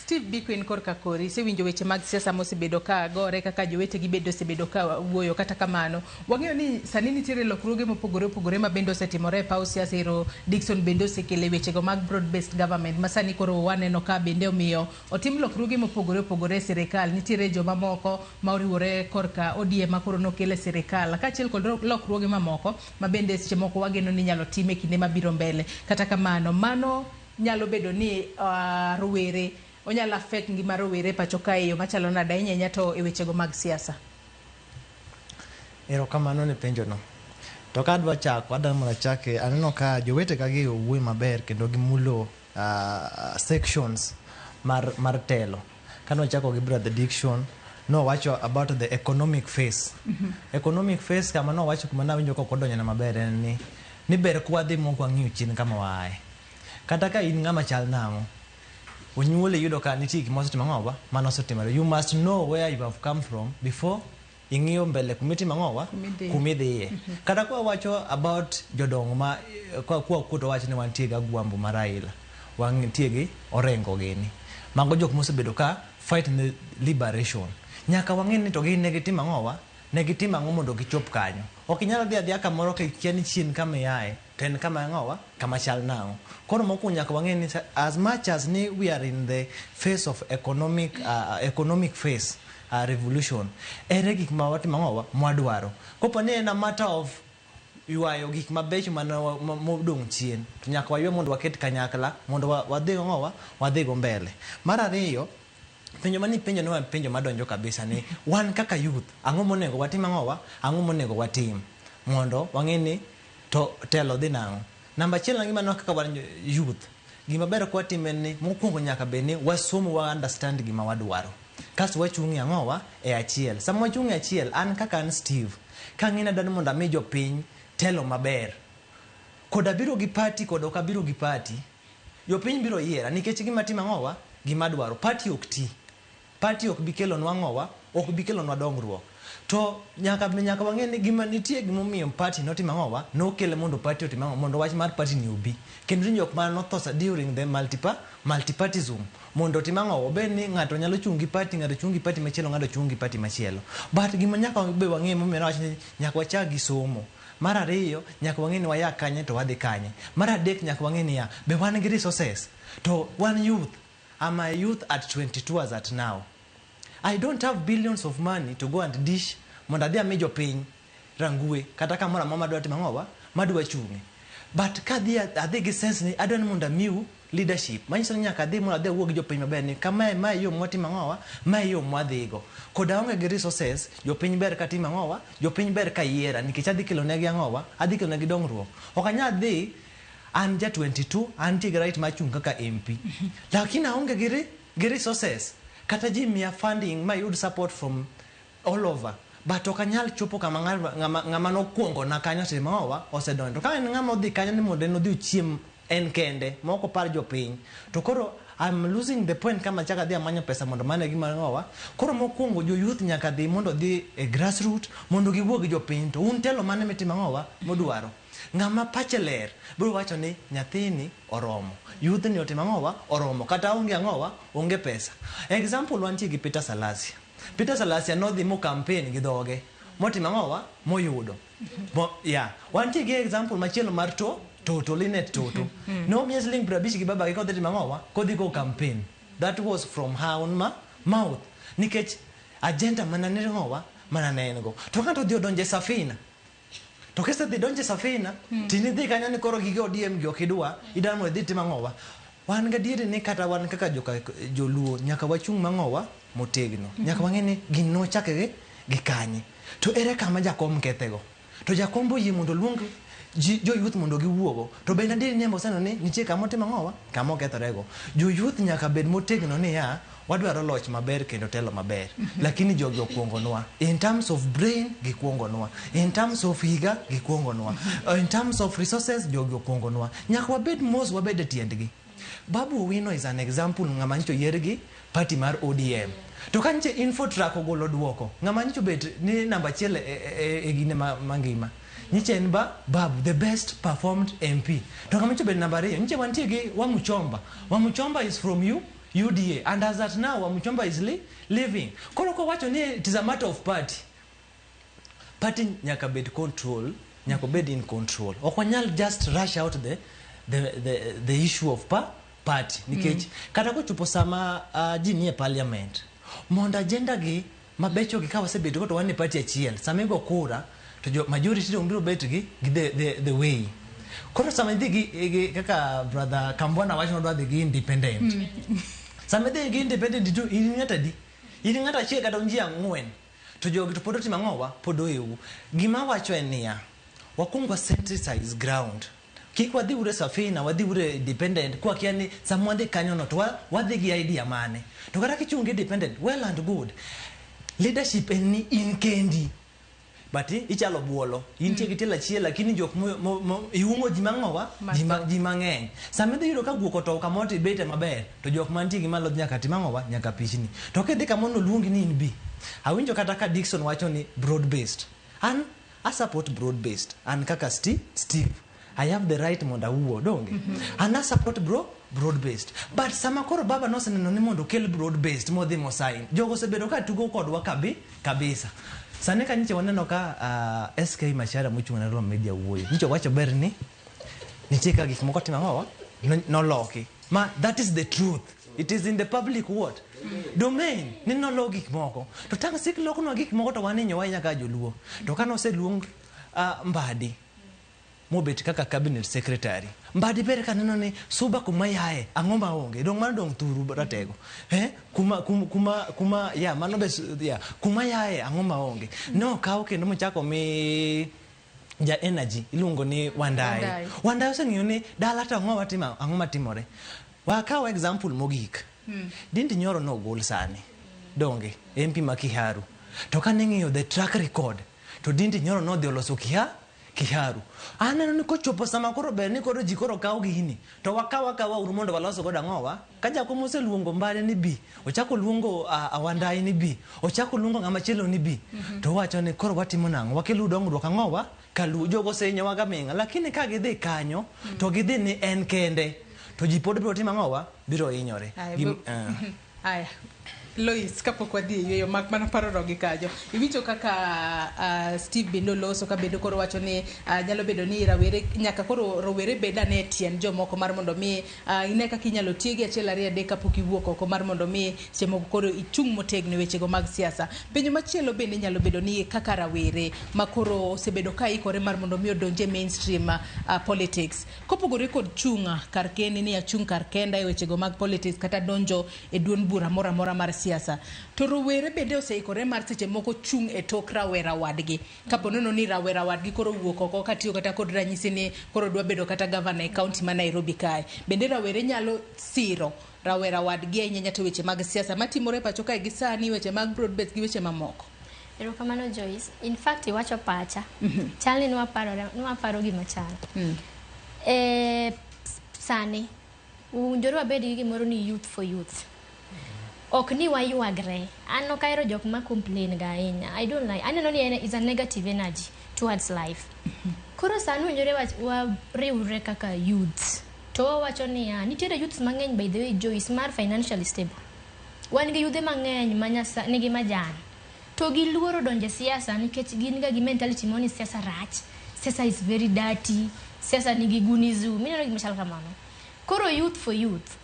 Steve Biko, in korka kori, isewinjo weche mag siasa mosebedo ka gore kaka jowetegi bende osebedo ka wuoyo. Kata kamano, wang'eyo ni sani nitiere lokruoge mopogore opogore ma bende osetimore e paw siasa. Ero Dickson bende osekele wechego mag broad based government ma sani koro waneno ka bende omiyo otim lokruoge mopogore opogore e sirikal. Nitiere joma moko ma oriwore korka ODM ma koro nokel e sirikal, kaachiel kod lokruoge mamoko ma bende seche moko wageno ni inyalo tim e kinde mabiro mbele. Kata kamano, mano nyalo bedo ni rowere onyalo affect ngima rowere pacho kae e yo machalo nade ahinya ahinya to e wechego mag siasa? Erokamano ne penjo no. To ka adwa chako, adwa mondo achake, aneno ka jowetega gi owuoyo maber kendo gimulo sections mar telo. Kane wachako gi Brother Dickson, nowacho about the economic phase. Economic phase kama nowacho kuma nawinjo ka ok odonjona maber en ni ber kwadhi mok wang'iyo chien kama waaye. Kata ka in ng'ama chal nang'o, onyuoli yudo ka nitie gima osetimo ang'owa mano osetimore. You must know where you have come from before ing'iyo mbele kumitimo ang'owa Kumidhiye. kumidhiye. Kata kwa wacho about jodongo ma kwa kuto wach ni wantie gi Agwambo mar Raila, wantie gi Orengo gini. Mago jok mosebedo ka fight ne liberation. Nyaka wang'e ni to gin ne gitimo ang'owa, ne gitimo ang'o mondo gichop kanyo. Ok inyal dhi adhiya kamoro ka ikia ni chien kama iaye to en kama ang'owa, kama chal nang'o. Koro mokwongo nyaka wang'e ni as much as ni we are in the phase of economic phase revolution, ere gik ma watimo ang'owa mwadwaro. Kopo ni en a matter of ywayo gik mabecho mane modong' chien, to nyaka waywa mondo waket kanyakla mondo wadhi ang'owa, wadhi go mbele. Mar ariyo, penjo mani penjo ni penjo madonjo kabisa ni wan kaka youth, ang'o monego watim ang'owa, ang'o monego watim mondo wang'e ni to telo dhi nang'o. Namba achiel gima aneno kaka wan youth, gima ber kwa watimo en ni mokwongo nyaka bed ni wasomo wa understand gima wadwaro. Kasto wachung' e ang'owa e achiel. Sama wachung' e achiel, an kaka an Steve, kang'e ni adwaro mondo ami jopiny telo maber, kod abiro gi party kod ok abiro gi party, jopiny biro yiera nikech gima timo ang'owa, gima adwaro. Party ok ti. Party ok bi kelonwa ang'owa, ok bi kelonwa dongruok. To nyaka wang'e ni gima nitie gimomiyo party notimo ang'owa, nokele mondo party otim ang'o, mondo wach mar party ni obi. Kendo ni jok mane notho during the multipartism mondo otim ang'o, obed ni ng'ato nyalo chung' gi party, ng'ato chung' gi party machielo, ng'ato chung' gi party machielo. But gima nyaka be wang'e momiyo nawacho ni nyaka wachak gi somo. Mar ariyo, nyaka wang'e ni waya kanye to wadhi kanye. Mar adek, nyaka wang'e niya, be wan gi resources. To wan youth. I'm a youth at 22 as at now. I don't have billions of money to go and dish mondo adhi ami jopiny Rangwe kata kamoro amora madwa timo ang'owa madwa chung'e. But kadhi adhi gi sense ni adwa ni mondo amiu leadership. Manyiso ni nyaka adhi mondo adhi awuo gi jopiny maber ni kamae mae yo mwatimo ang'owa, mae yo mwadhigo. Kod aonge gi resources, jopiny ber ka timo ang'owa, jopiny ber ka yiera nikech adhi kelo negi ang'owa, adhi kelo negi dongruok. Ok anyal dhi an ja 22, antie gi right mar chung' kaka MP. Lakini aonge gi resources. Kata ji miya funding ma yud support from all over. But ok anyal chopo kama ng'ama nokwongo na kanyo otimo ang'owa, osedonjo. To ka en ng'ama odhi kanyo ni mondo en odhi ochiem en kende, ma ok opar jopiny. To koro I'm losing the point kama achako adhi amanyo pesa mondo mane gima ang'owa. Koro mokwongo jo youth nyaka dhi mondo odhi e grassroot mondo giwuo gi jopiny. To un telo mane mitimo ang'owa mudwaro. Ng'ama pache ler biro wacho ni nyathini oromo. Youth ni otimo ang'owa oromo. Kata onge ang'owa, onge pesa. Example wantie gi Peter Salasya. Peter Salasya nodhi mo campaign gi dhoge. Motimo ang'owa moyudo. Yeah. Wantie gi example machielo mar Toto, Linet Toto. Nomiye siling 50 gi babagi kodhi timo ang'owa, kodhi go campaign. That was from her own mouth. Nikech agenda mana ne ang'owa, mana ne en go. To ng'ato odhi odonjo e safina. To kisedhi donjo e safina, tinidhi kanyo ni koro gige ODM gi ok idwa, idwa mondo idhi tim ang'owa. Wan gadieri ni kata wan kaka joka joluo nyaka wachung' mang'owa motegno. Nyaka wang'e ni gini nochake gi kanye. To ere kama jakom kethego? To jakom boyie mondo oluong jo youth mondo giwuogo. To bende adieri ni oseneno ni nitie kama otimo ang'owa, kama okethorego. Jo youth nyaka bed motegno niya, wadwaro loch maber kendo telo maber. Lakini jogi okuongonwa. In terms of brain, gikuongonwa. In terms of higa, gikuongonwa. In terms of resources, jogi okuongonwa. Nyaka wabed mos, wabed e tiendgi. Babu Owino is an example ng'ama nyicho yier gi party mar ODM. To ka nyiche Infotrack ogolo duoko, ng'ama nyicho bet ni namba achiel e gine mangima. Nyiche en Babu, the best performed MP. To ng'ama nyicho bet namba 2, nyiche wantie gi Wamuchomba. Wamuchomba is from UDA, and as at now Wamuchomba is living. Koro kowacho ni it is a matter of party. Party nyaka bed control, nyaka bed in control. Ok wanyal just rush out the issue of party. Nikech kata kochopo sama ji nie parliament, mondo agenda gi mabecho gi ka wasebedo go to wan e party achiel. Sama igo kura to jo majority dong biro bet gi the way. Koro sama idhi gi kaka brother Kambwana wacho nodwa dhi gi independent. Sama idhi gi independent to in ng'at adi? In ng'at achiel kata un ji 4. To jogi to pod otimo ang'owa? Pod ohewu. Gima wacho en niya, wakwong wa synthesize ground. Kik wadhi ure safina, wadhi ure independent, kwa kia ni sama wadhi kanyo no to wadhi gi idea mane. To kata kichung' gi independent, well and good. Leadership en ni in kendi. But ichalo buolo. Intie gi tielo achiel, lakini jok mo iumo ji mang'owa, ji mang'eny. Sama idhi yudo ka guok otow kamoro to ibete maber, to jok mantie gi malo nyaka tim ang'owa, nyaka pichni. To kidhi kamoro noluongi ni in bi. Awinjo kata ka Dickson wacho ni broad based. An I support broad based. An kaka Steve. I have the right mondo awuo, donge? An I support broad based. But sama koro baba noseneno ni mondo okel broad based modhi mosign. Jogo osebedo ka tugo kodwa kabisa. Sani ka nyiche waneno ka SK Macharia mochung' ne Royal Media wuoyo. Nyiche wacho ber ni nitie ka gik moko timo ang'owa noloki. Ma that is the truth. It is in the public what? Domain. Ni nolok gik moko. To tang' sik loknwa gik moko to waninyowa ahinya kaka joluo. To ka noseluong Mbadi mobet kaka cabinet secretary. Mbadi ber ka neno ni Suba kuma yae, ang'o ma onge? Dong' mano dong' thuru ratego. Kuma ya, mano be ya, kuma yae, ang'o ma onge? No kaw kendo mochako mi ja energy iluongo ni Wandayi. Wandayi oseng'iyo ni dala to ang'o watimo, ang'o matimore? Wakaw example mogik. Ndindi Nyoro nogol sani. Donge, MP ma Kiharu. To kane ng'iyo the track record, to Ndindi Nyoro nodhi oloso Kiharu. Aneno ni kochopo sama koro ber ni koro ji koro kawo gini, to wakaw akawa uru mondo walos godo ang'owa. Ka jakom oseluongo Mbadi ni bi, ochako luongo Wandayi ni bi, ochako luongo ng'ama chielo ni bi, to wacho ni koro watimo nang'o? Wakelo dongruok ang'owa? Kaluo jogo osehinyowa gaming'a. Lakini ka gidhi kanyo, to gidhi ni en kende, to ji pod biro timo ang'owa? Biro hinyore. Aya. Lois, kapok wadhi e yueyo mak mana parono gi kanyo, iwinjo kaka Steve bende oloso ka bende koro wacho ni nyalo bedo ni rawere nyaka koro rowere bed ane e tiend jomoko mar mondo mi ine kaka inyalo tiegi achiel ariyo adek kapok iwuok oko mar mondo mi seche moko koro ichung' motegno e wechego mag siasa. Penjo machielo bende nyalo bedo ni kaka rawere ma koro osebedo ka ikore mar mondo mi odonj e mainstream politics, kopogore kod chung' kar kendi ni achung' kar kenda e wechego mag politics kata donjo e duond bura moro amora mar siasa, to rowere bende oseikore mar seche moko chung' e tok rawera wadgi kapo nono ni rawera wadgi koro owuok oko katiyo kata kod ranyisi ni koro dwa bedo kata gavana e kaunti ma Nairobi kae, bende rawere nyalo siro rawera wadgi ahinya ahinya to weche mag siasa matimore e pacho kae gi sani, weche mag broad base gi weche mamoko? Erokamano, Joyce. In fact, iwacho pacha. Chal ni nwaparo gima chal. E, sani owinjore wabed gi gimoro ni youth for youth. Ok ni waywagre. An ok ahero jok ma complain ga ahinya. I don't like. Aneno ni en is a negative energy towards life. Koro sani owinjore wariwre kaka youths. To wawacho niya, nitiere youths mang'eny, by the way, Joyce, mar financially stable. Wan gi yudhe mang'eny ma nigi majan. To giluoro donjo e siasa nikech gin ga gi mentality moro ni siasa rach, siasa is very dirty, siasa nigi gunizu, mineno gima chal kamano. Koro youth for youth,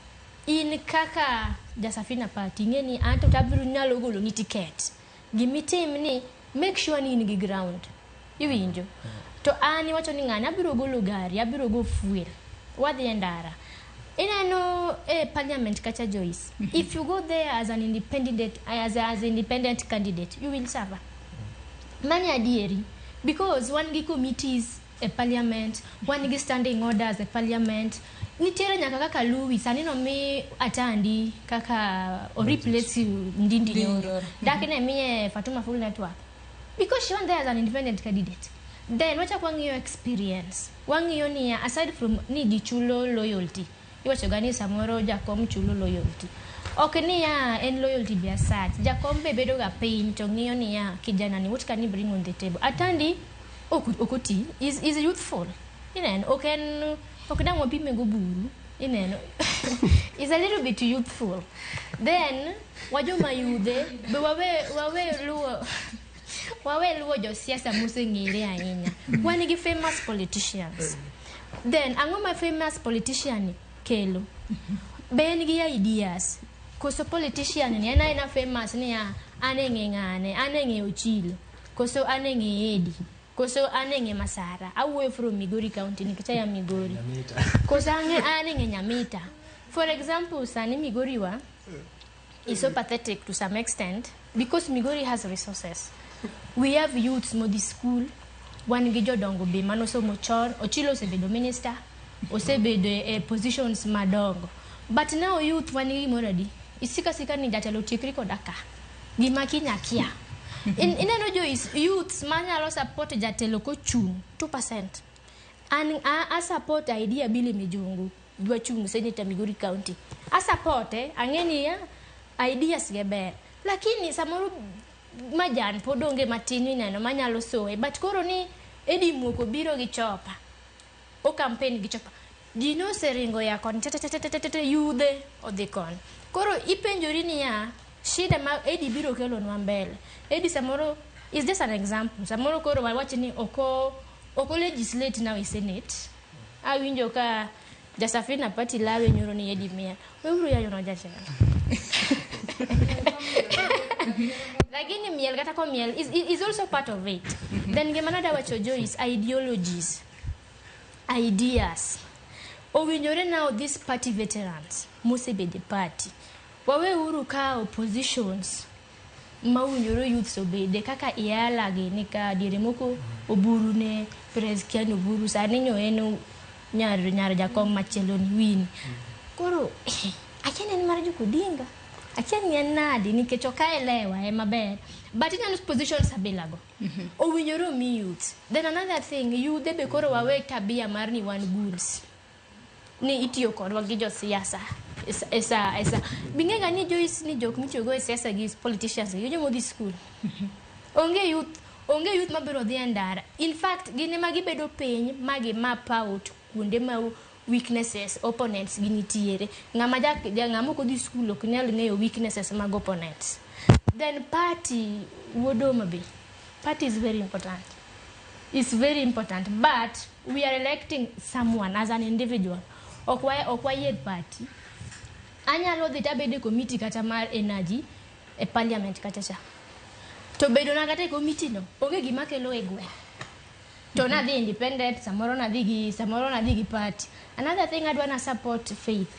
in kaka Jasafina Party, ing'e ni anto tabiro nyalo golo ni ticket. Gimitim ni make sure ni in gi ground. Iwinjo? To an iwacho ni ng'ani abiro golo gari, abiro go fuel. Wadhi e ndara. Ineno e parliament kacha, Joyce. If you go there as independent candidate, you will suffer. Mani adieri. Because wan gi committees e parliament, wan gi standing orders e parliament. Nitiere nyaka kaka Louis, sani nomi Atandi kaka o replace Ndindi Nyoro. Nyoro. Dak ne miye Fatuma full network. Because she went there as an independent candidate. Then wachak wang'iyo experience. Wang'iyo niya, aside from ni ji chulo loyalty. Iwacho ga ni samoro jakom chulo loyalty. Ok niya en loyalty be asach. Jakom be bedo ga piny to ng'iyo niya, kijana ni, what can he bring on the table? Atandi ok oti, is youthful. Ineno, ok en ok dang' wapime go buru. Ineno. Is a little bit youthful. Then wajoma yudhe be wawe luwo josiasa moseng'ere ahinya. Wan gi famous politicians. Then ang'o ma famous politician ni kelo? Be en gi ideas? Koso politician ni en aena famous niya an e ng'e ng'ane, an e ng'e Ochilo, koso an e ng'e Edi, koso an e ng'e Masara. Awuoyo from Migori County nikech aya Migori. Koso an e ng'e Nyamita. For example, sani Migori wa is so pathetic to some extent because Migori has resources. We have youths modhi school, wan gi jodongo be manosomo chon, Ochilo osebedo minister, osebedo e positions madongo. But now youth wan gi gimoro adi? Isika sika ni jatelo tiekri koda ka. Gima kinya kia. Ineno jo youths manyalo support jatelo kochung' 2%. An a support idea Billy Mijungu dwa chung' senator Migori County. A support ang'e ni ya, ideas ge ber. Lakini samoro majan pod onge matin mineno manyalo soye. But koro ni Eddie Muoko biro gi chopa. O campaign gi chopa. Ji noseringo ya koni te te te te te te yudhe odhi koni. Koro ipenjori niya, shida ma Eddie biro kelonwa mbele. Eddie samoro is just an example. Samoro koro wawach ni oko legislate now e Senate. Awinjo ka Jasafina Party lawe nyoro ni Eddie miel. Weuru yayo no jatelo. Lakini miel kata komiel is also part of it. Then gima nada wacho, Joyce, ideologies, ideas. Owinjore now these party veterans mosebedo e party. Waweuru kawo positions ma owinjore youths obede kaka Iala gini ka diere moko Oburu ne Perez Kian Oburu sani nyo en nyar jakom machielo ni Winnie. Koro akia ni en mar Jokodinga. Akia ni en nadi nikech ok aelewa e maber. But ineno positions abila go. Owinjore omi youth. Then another thing, yudhe be koro wawe tabia mar ni wan goons. Ni itiyo kodwa gi josiasa. Esa. Bing'e ni Joyce ni jok mitiyogo e siasa gi politicians gi joma odhi school. Onge youth mabiro dhi e ndara. In fact, gin ema gibedo piny ma gi map out kuonde ma weaknesses opponents gi nitiere. Ng'ama ja ng'ama ok odhi school ok nyal ng'eyo weaknesses mag opponents. Then party wuod Homa Bay. Party is very important. It's very important, but we are electing someone as an individual. Ok wayier party. Anyalo dhi tabedo e committee kata mar energy e parliament kata cha. To bedo na kata e committee no, onge gima kelo e gweng'. To nadhi independent, samoro nadhi gi party. Another thing adwa na support Faith.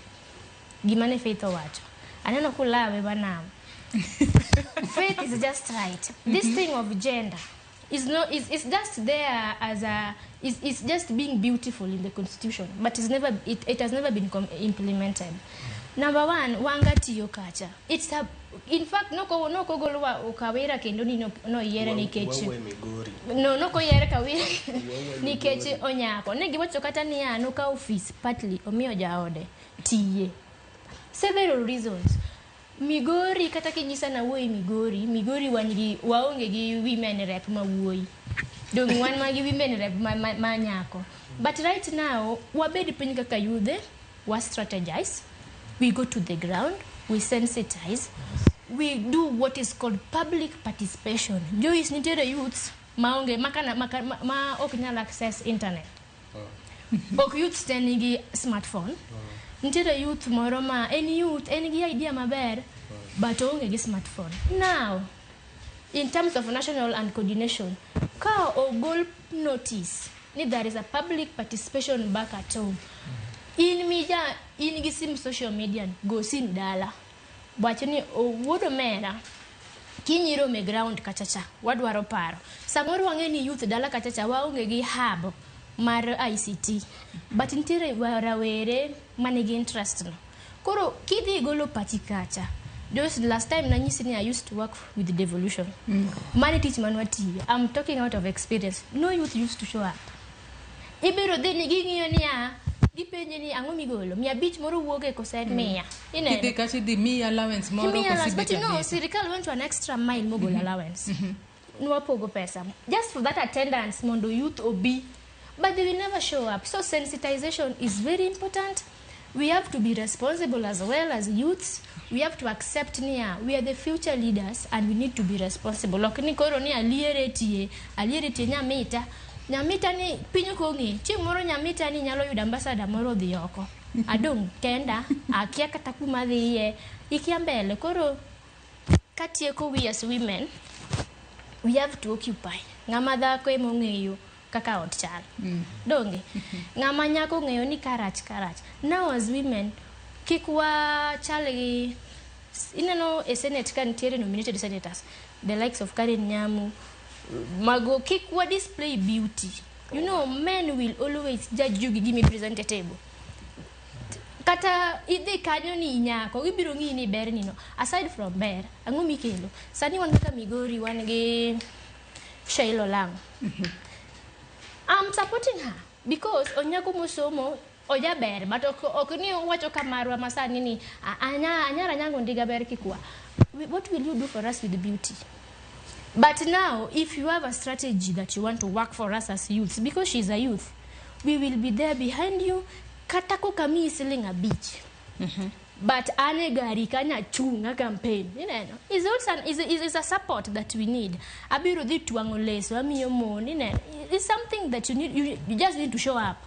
Gima ne Faith owacho. Aneno kulawe banam. Faith is just right. This thing of gender is no is just there as a is just being beautiful in the constitution, but it's never it has never been implemented. Number one, wanga tiyo kacha. It's a in fact noko golwa okawera kendo ni no yiere nikech no noko yiere kawera nikech onyako ne giwacho kata niya noka office partly omiyo jaode tiye. Several reasons. Migori kata kinyisa na wuoyi Migori wan gi waonge gi women rep ma wuoyi. Dong wan ma gi women rep ma nyako. But right now wabed piny kaka yudhe, wa strategize, we go to the ground, we sensitize, we do what is called public participation. Joyce nitiere youths maonge makana ma ok nyal access internet. Ok youths te nigi smartphone. Nitiere youth moro ma en youth en gi idea maber but onge gi smartphone. Now in terms of national and coordination, ka ogol notice ni there is a public participation back at home. In mija in gi sim social media go sim dala. Wacho ni owuod omera kinyiro me ground kachacha wadwaro paro. Samoro wang'e ni youth dala kachacha waonge gi hub mar ICT. But nitiere rawere manigi interest no. Koro kidhi golo pachi kacha. Just last time nanyisi ni I used to work with devolution. Mane tich manwatiyo. I'm talking out of experience. No youth used to show up. Ibiro dhi ni ging'iyo niya gipenje ni ang'o migolo 500 moro wuok e kosen 100. Ineno. Kidhi kacha idhi miyi allowance moro kosi. But you know, sirikal went to an extra mile mogolo allowance. Nwapogo pesa. Just for that attendance mondo youth obi. But they will never show up. So sensitization is very important. We have to be responsible as well as youths. We have to accept niya we are the future leaders and we need to be responsible. Ok ni koro ni aliere tie nyamita. Nyamita ni piny ok ong'e. Chieng' moro nyamita ni nyalo yudo ambassador moro dhi oko. Adong' kenda, akia kata kuma dhiye. Ikia mbele. Koro katieko we as women, we have to occupy. Ng'ama dhako ema ong'eyo kaka ot chal. Donge. Ng'ama nyako ng'eyo ni karach. Now as women, kik wachal gi ineno e senate ka nitiere nominated senators, the likes of Karen Nyamu, Mago, kik wa display beauty. You know, men will always judge you gi gimi present e table. Kata idhi kanyo ni nyako, gibiro ng'iyi ni ber ni no. Aside from ber, ang'o mikelo? Sani wan kaka Migori, wan gi Sheila Olang'. I'm supporting her because onyako mosomo ojaber but ok ni owacho kamarwa masani ni anyara nyango ndiga ber kikwa. What will you do for us with beauty? But now if you have a strategy that you want to work for us as youths, because she's a youth, we will be there behind you. Kata kokami siling a beach. But ane gari kanya chunga campaign. You know, it's also is a support that we need. Abiro dhi tuang'o leso, amiyo mon, you know, it's something that you need. You just need to show up.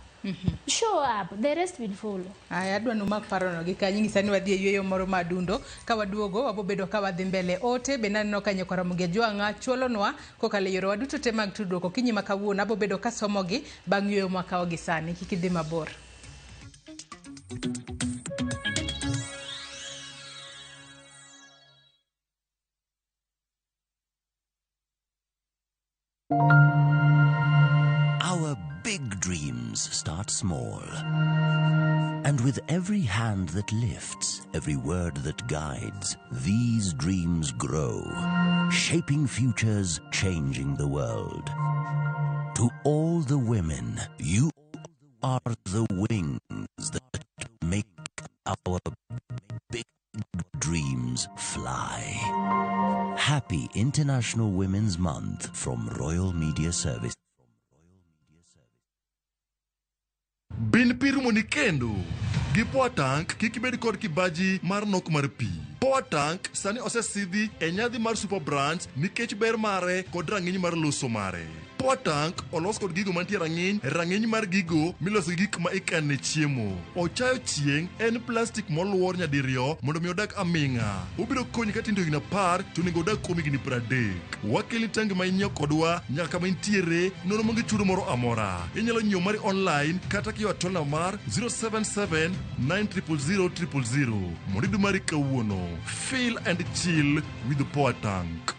Show up, the rest will follow. Aya, adwa nomak parono gi kanyo nyisa ni wadhi e yueyo moro madundo ka waduogo wabobedo ka wadhi mbele ote be naneno ka nyakwa Ramogi Ajwang'a chwalonwa kokalo e yorewa duto te mag tudruok okinyi ma kawuono abobedo kasomogi bang' yueyo mwakawo gi sani kik idhi mabor. Our big dreams start small. And with every hand that lifts, every word that guides, these dreams grow, shaping futures, changing the world. To all the women, you are the wings that make our big dreams fly. Happy International Women's Month from Royal Media Service. Bin pirumo nikech Kendo gi Power Tank kik ibed kod kibaji mar nok mar pi. Power Tank sani osesidhi e nyadhi mar Super Brands nikech ber mare kod rang'iny mar loso mare. Power Tank olos kod gigo mantie rang'iny, rang'iny mar gigo miloso gi gik ma ikane chiemo. Ochayo chieng' en plastik moluor nyadiriyo mondo mi odag aming'a. Obiro konyi ka tindo higni 10 to onego odag kuom higni 30. Wakelni tangi ma inyiewo kodwa nyaka kama intiere nono maonge chudo moro amora. Inyalo nyiewo mari online kata kiyo tola mar 077 900 000 mondo iyud mari kawuono. Feel and chill with the Power Tank.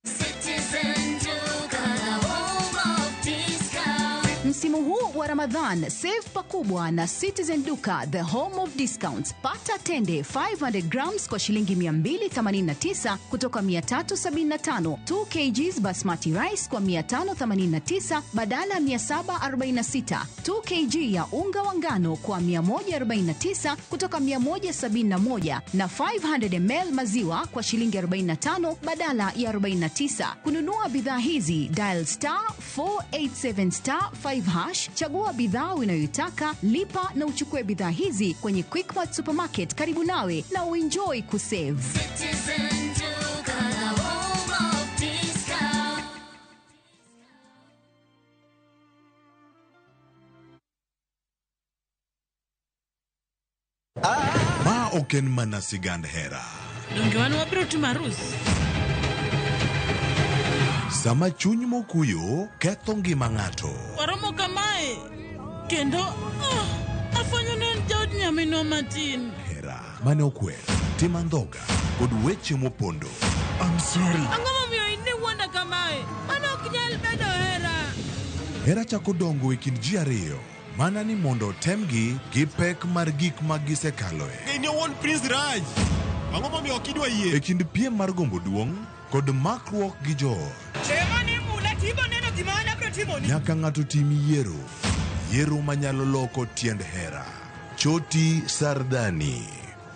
Citizen Duka, the home of discount. Msimu huu wa Ramadhan, save pakubwa na Citizen Duka, the home of discounts. Pata tende 500 grams kwa shilingi 289 kutoka 375, 2 kgs basmati rice kwa 589 badala ya 746, 2 kg ya unga wa ngano kwa 149 kutoka 171 na 500 ml maziwa kwa shilingi 45 badala ya 49. Kununua bidhaa hizi dial star 487 star 5 hash, chagua bidhaa unayoitaka, lipa na uchukue bidhaa hizi kwenye Quickmart Supermarket karibu nawe na uenjoy kusave. Citizen Duka, the home of discount. Ma ok en mana sigand hera. Donge wan wabiro timo arus? Sama chuny mokuyo ketho ngima ng'ato. Waromo kamae kendo afwenyo ni en jaod nyaminwa matin. Hera mane okwer, tim andhoga kod weche mopondo. I'm sorry. Ang'o momiyo in iwuonda kamae? Mano ok nyal bedo hera. Hera chako dongo e kind ji ariyo mana ni mondo otemgi gi pek mar gik ma gisekaloe. In owuon Prince Raj. Ang'o momiyo ok idwa yie? E kind piem mar gombo duong' kod makruok gi joot. Chieng'o ni mula tibo neno gima an abiro timoni. Nyaka ng'ato tim yiero. Yiero manyalo loko tiend hera. Choti Sardani.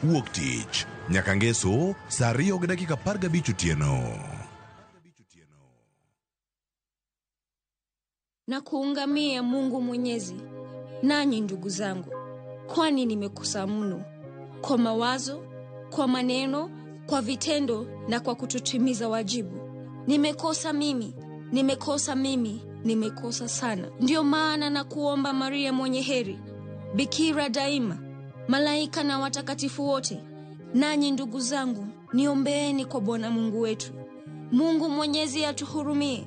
Wuok tich. Nyaka ngeso saa 2:15 otieno. Na kuungamia Mungu Mwenyezi, nanyi ndugu zangu, kwani nimekosa mno kwa mawazo, kwa maneno, kwa vitendo na kwa kutotimiza wajibu. Nimekosa mimi, nimekosa mimi, nimekosa sana. Ndiyo maana na kuomba Maria mwenye heri, bikira daima, malaika na watakatifu wote, nanyi ndugu zangu, niombeeni kwa Bwana Mungu wetu. Mungu Mwenyezi atuhurumie,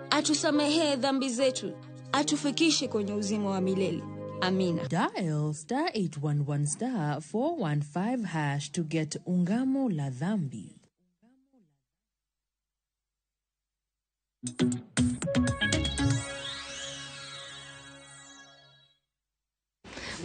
atusamehee dhambi zetu, atufikishe kwenye uzima wa milele. Amina. Dial star 811 star 415 hash to get Ungamo la Dhambi.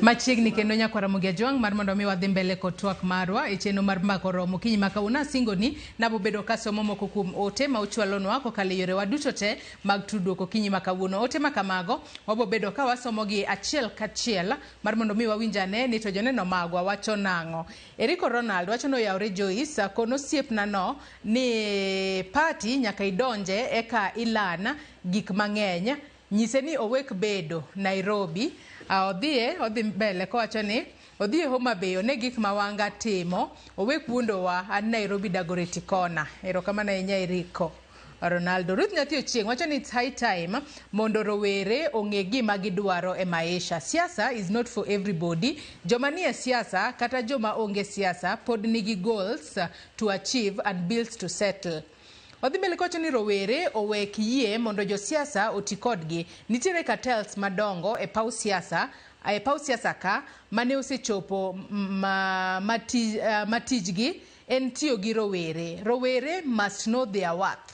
Machiegni kendo nyakwara Ramogi Ajwang' mar mondo mi wadhi mbele kod twak marwa e chenro mar Mbaka Oromo okinyi ma kawuono. Asingoni nabobedo kasomo moko kuom ote ma uchwalonwa kokalo e yorewa duto te mag tudruok okinyi ma kawuono. Ote ma kamago wabobedo ka wasomogi achiel kachiel mar mondo mi wawinj ane ni to joneno magwa wacho nang'o. Eriko Ronald wacho ni oyawre Joyce kono osiepna no ni party nyaka idonje eka ilan gik mang'eny. Nyise ni owek bedo Nairobi. Odhi mbele kowacho ni odhi e Homa Bay one gik ma Wanga timo, owek wuondowa, an Nairobi Dagoretti Corner. Erokamano ahinya Eriko Ronaldo. Ruth Nyathi Ochieng' wacho ni it's high time mondo rowere ong'e gima gidwaro e maisha. Siasa is not for everybody. Joma nie siasa kata joma onge siasa pod nigi goals to achieve and bills to settle. Odhi mbele kowacho ni rowere owek yie mondo josiasa oti kodgi. Nitiere cartels madongo e paw siasa ka mane osechopo matijgi en tiyo gi rowere. Rowere must know their worth.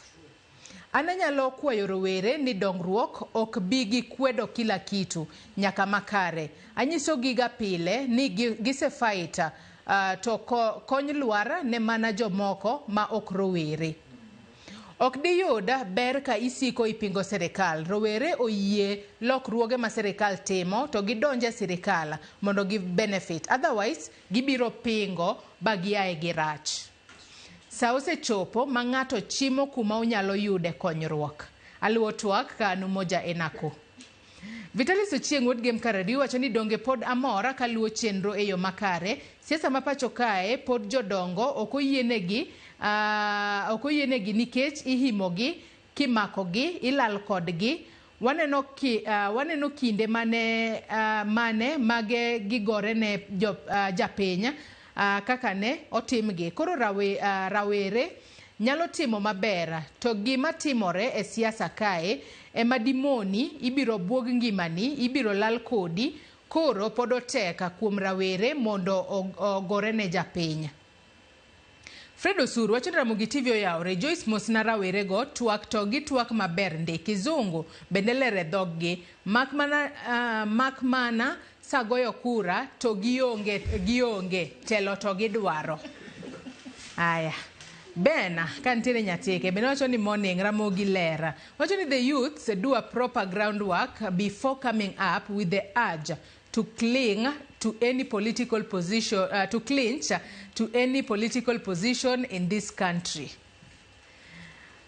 An anyalo kwayo rowere ni dongruok ok bi gi kwedo kila kitu nyaka makare. Anyiso giga pile ni gisefight to kony lwar ne mana jomoko ma ok rowere. Ok diyud ber ka isiko ipingo sirikal. Rowere oyie lokruoge ma sirikal timo to gidonje sirikal mondo gi benefit. Otherwise, gibiro pingo ba giae gi rach. Sa osechopo ma ng'ato chimo kuma onyalo yude konyruok. Aluwo twak ka an Umoja Enako. Vitalis Ochieng' wuod Gem Karadiw wacho ni donge pod amor kaluwo chenro e yo makare. Siasa ma pacho kae pod jodongo ok oyienegi ok oyienegi nikech ihimogi, kimakogi, ilal kodgi. Waneno, waneno kinde mane, mane mage gigore ne japiny kaka ne otimgi. Koro rawere nyalo timo maber to gima timore e siasa kae ema dimoni ibiro buog ngimani, ibiro lal kodi. Koro pod otek kuom rawere mondo ogore ne japiny. Fred Osuru wacho ni Ramogi TV oyawre. Joyce mosna rawerego twak to gitwak maber ndi. Kizungu bende ler e dhoggi. Mak mana sa goyo kura to gionge telo to gidwaro. Aya. Bena ka nitiere Nyatike bende wacho ni morning Ramogi ler. Wacho ni the youths do a proper groundwork before coming up with the urge to cling to any political position, to clinch to any political position in this country.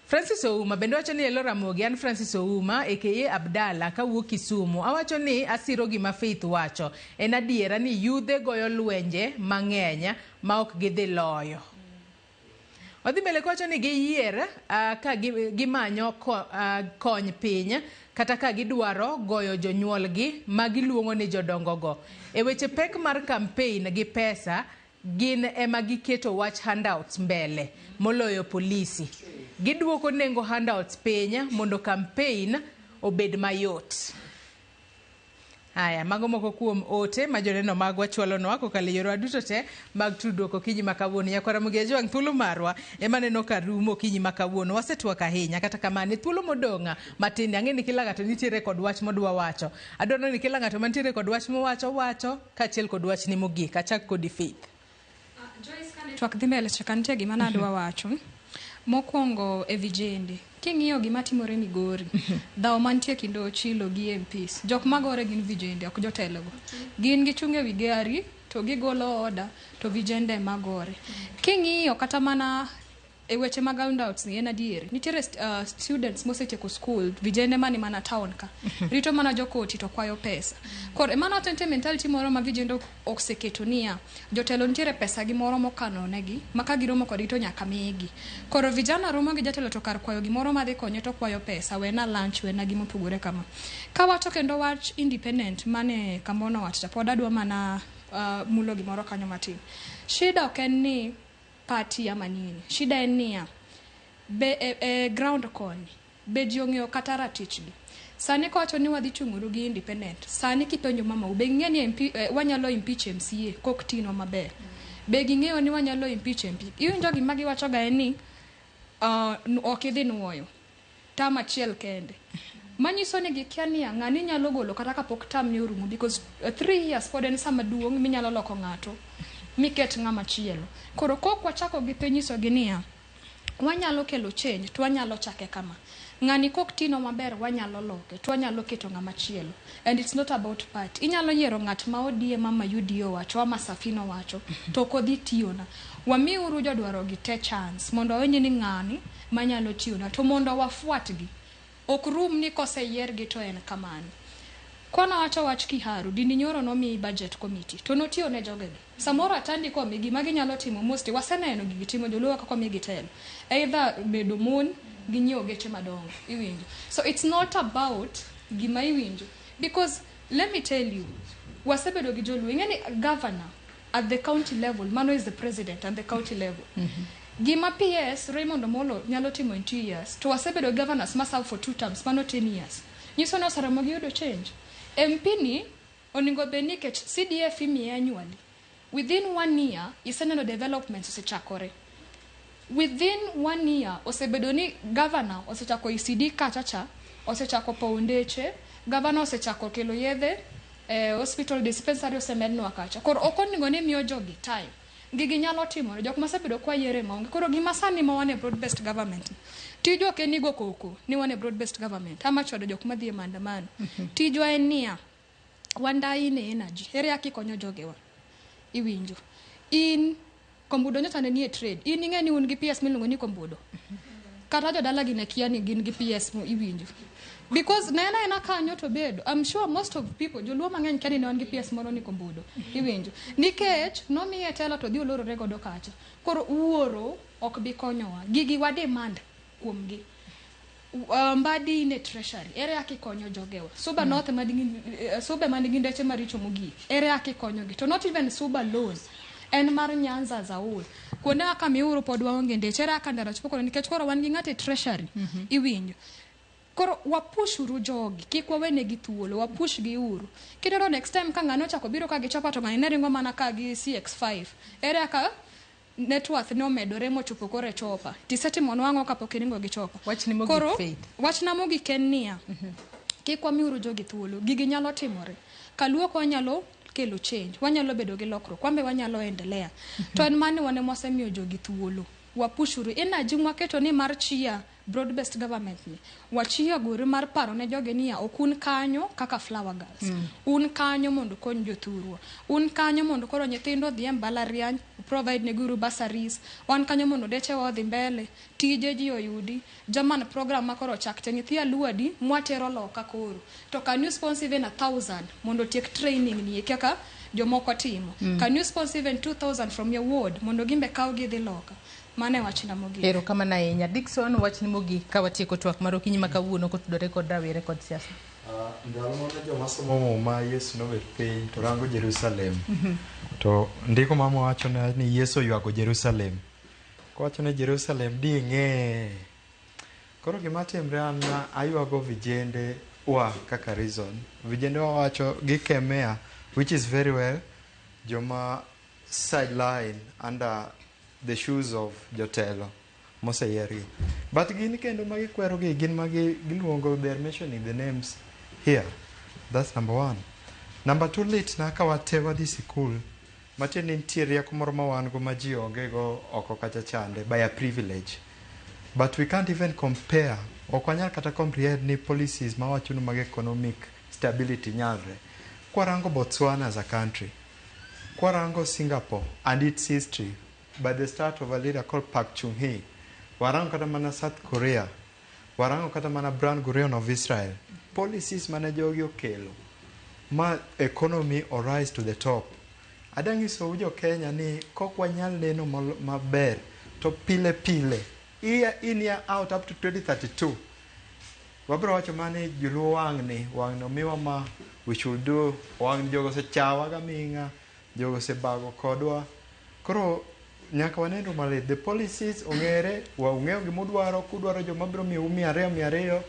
Francis Ouma bende wacho ni elo Ramogi, an Francis Ouma aka Abdalla kawuok Kisumu. Awacho ni asiro gima Faith wacho. En adiera ni yudhe goyo lwenje mang'eny ma ok gidhi loyo. Odhi mbele kowacho ni giyier ka gimanyo kony piny kata ka gidwaro goyo jonyuolgi ma giluongo ni jodongogo. E weche pek mar campaign gi pesa, gin ema giketo wach handouts mbele moloyo polisi. Giduoko nengo handouts piny mondo campaign obed mayot. Aya, mago moko kuom ote ma joneno magwa chwalonwa kokalo e yorwa duto te mag tudruok okinyi ma kawuono. Nyakwara Ramogi Ajwang' thuolo marwa ema neno ka rumo okinyi ma kawuono. Wasetwak ahinya, kata kamano e thuolo modong' matin ang'e ni kila ng'ato nitiere kod wach modwa wacho. Adwaro ni kila ng'ato mantiere kod wach mowacho wacho kaachiel kod wachni mogik. Achak kodi Faith. Twak dhi mbele seche ka nitie gima nadwa wacho. Mokwongo e vijende. King'iyo gima timore Migori, dhawo mantie kind Ochilo gi MPs, jok magore gin vijende, ok jotelogo. Gin gichung' e wi gari to gigolo order to vijende ema gore. King'iyo kata mana e weche mag handouts ni en adier. Nitiere students mosetieko school, vijende mani mana town ka. Rito mana jokoti to kwayo pesa. Koro emano wacho nitie mentality moro ma vijende oseketo niya, jotelo nitiere pesa gi moro mokano negi, ma ka giromo kodgi to nyaka migi. Koro vijana romo gi jatelo to kar kwayo gimoro madhi konye to kwayo pesa, wena lunch, wena gimopogore kama. Kawacho kendo wach independent mane Kambono owacho cha, pod adwa mana mulo gimoro kanyo matin. Shida ok en ni party ama nini. Shida en niya, be e ground koni, be ji ong'eyo kata ratichgi. Sani kawacho ni wadhi chung'uru gi independent, sani kipenjo mamau, be ging'eyo ni MP, wanyalo impeach MCA kok tinwa maber? Be ging'eyo ni wanyalo impeach MP? Iwinjo gima giwacho ga en ni ok idhi nuoyo tam achiel kende. Manyiso ni gikia niya, ng'ani nyalo golo kata kapok tam ni orumo, because 3 years pod en sama duong' minyalo loko ng'ato miket ng'ama chielo. Koro kok wachako gi piny nyisogi niya, wanyalo kelo change to wanyalo chake kama. Ng'ani kok tino maber wanyalo loke to wanyalo keto ng'ama chielo. And it's not about party. Inyalo yiero ng'at ma ODM ama UDA owacho ama Safina owacho to ok odhi tiyona. Wamiuru jodwaro gi te chance mondo wawinj ni ng'ani manyalo tiyona to mondo wafuatgi. Ok rum ni koseyiergi to en kamano. Kwana wacho wach Kiharu, Dindi Nyoro nomiyi budget committee to notiyo ne jogegi. Samoro Atandi komi gima ginyalo timo mostly waseneno gigi timo joluo kaka omigi telo. Either bedo mon gi nyiewo geche madongo, iwinjo. So it's not about gima iwinjo. Because let me tell you, wasebedo gi joluo. Ing'e ni governor at the county level, mano is the president at the county level. Gima PS Raymond Omolo nyalo timo in 2 years, to wasebedo governors ma serve for 2 terms, mano 10 years. Nyiso ni oseromo giyudo change. MP ni onego bed ni nikech CDF imiye annually. Within 1 year, iseneno developments osechakore. Within 1 year, osebedo ni governor osechako ECD kacha cha, osechako powo ndeche, governor osechako kelo yedhe, hospital dispensary osemednwa kacha. Koro ok onego ni miyo jogi time. Gigi nyalo timore, jok masebedo kwa yiere maonge. Koro gima sani ma wan e broad based government. Tijwa ok en ni go koko ni wan e broad based government. Ama chwado jok madhi e maandamano. Tijwa en niya, Wandayi ne energy. Ere kaka ikonyo jogewa? Iwinjo. In Kombudo nyocha ne nie trade. In ing'e ni un gi PS miluongo ni Kombudo. Kata jodala gi ne kia ni gin gi PS mo iwinjo. Because ne en aena kanyo to bedo. I'm sure most of people, joluo mang'eny kia ni ne wan gi PS moro ni Kombodo. Iwinjo. Nikech nomiye telo to dhi olorore godo kacha. Koro wuoro ok bi konyowa. Gigi wa demand kuomgi. Mbadi in e treasury, ere kaka ikonyo jogewa? Suba North Suba manigi ndeche maricho mogik, ere kaka ikonyogi? To not even Suba alone, en mar Nyanza as a whole. Kuonde kaka Miuru pod waonge ndeche, ere kaka ndara chopo koro nikech koro wan gi ng'ato e treasury, iwinjo. Koro wapush uru jogi, kik wawenegi thuolo, wapush gi uru. Kineno next time ka ng'ano ochako biro ka gi chapa to ng'ani ne ringo mana ka gi CX5. Ere kaka net worth ne omedore mochopo koro e chopa. Tisetimo ang'o kapok iringo gi chopa? Wachni mogik, Koro, Faith. wachna mogik en niya, kik wamiuru jogi thuolo, gigi nyalo timore. Kaluo wanyalo kelo change, wanyalo bedo gi lokruok, wan be wanyalo endelea. To en mani wan ema wasemiyo jogi thuolo. Wapushuru energy mwaketo ni mar chia broad based government ni wachia gori mar paro ne jogi niya ok un kanyo kaka flower girls. Un kanyo mondo kony jothurwa, un kanyo mondo koro nyithindo odhi e mbalariany, provide ne guru bursaries, wan kanyo mondo dechewa odhi mbele, tije ji oyudi, German program ma koro ochak te nyithi aluadi mwatero loka koro to can you sponsor even 1000 mondo otiek training ni kaka jomoko timo? Can you sponsor even 2000 from your ward mondo gimbe kaw gidhi loka? Mano e wachna mogik. Erokamano ahinya. Dickson, wachni mogik ka watieko twak mar okinyi ma kawuono kotudore kod rawere kod siasa. Ndalo mane joma somo muma Yesu nobet piny to rango Jerusalem. To ndiko mama wacho ni Yesu oywago Jerusalem. Kowacho ni Jerusalem di ng'e. Koro gima timre an aywago vijende wa kaka reason. Vijende wa wacho gikemea, which is very well, joma sideline under the shoes of jotelo moseyiergi. But gin kendo ma gikwero gi gin ma giluongo, they are mentioning the names here. That's number one. Number two, lit na ka wate wadhi sikul, matiende ni nitie rieko moro ma wan go ma ji onge go oko kacha chande by a privilege. But we can't even compare. Ok wanyal kata comprehend ni policies mawacho ni mag economic stability nyalre. Kwarango Botswana as a country, kwarango Singapore and its history by the start of a leader called Park Chung-hee, warango kata mana South Korea, warango kata mana Ben Gurion of Israel, policies mane jogi okelo ma economy orise to the top. Adwa nyisou jo Kenya ni kok wanyal neno maber to pile pile year in year out up to 2032 wabiro wacho mani joluo wang'ni wang'ni omiwa ma we should do wang'ni jogo osechawa gaming'a, jogo osebago kodwa. Koro nyaka wanenru malit. The policies ong'ere, wa ung'eyo gimudwaro. Kudwaro joma biro miyou 200 200,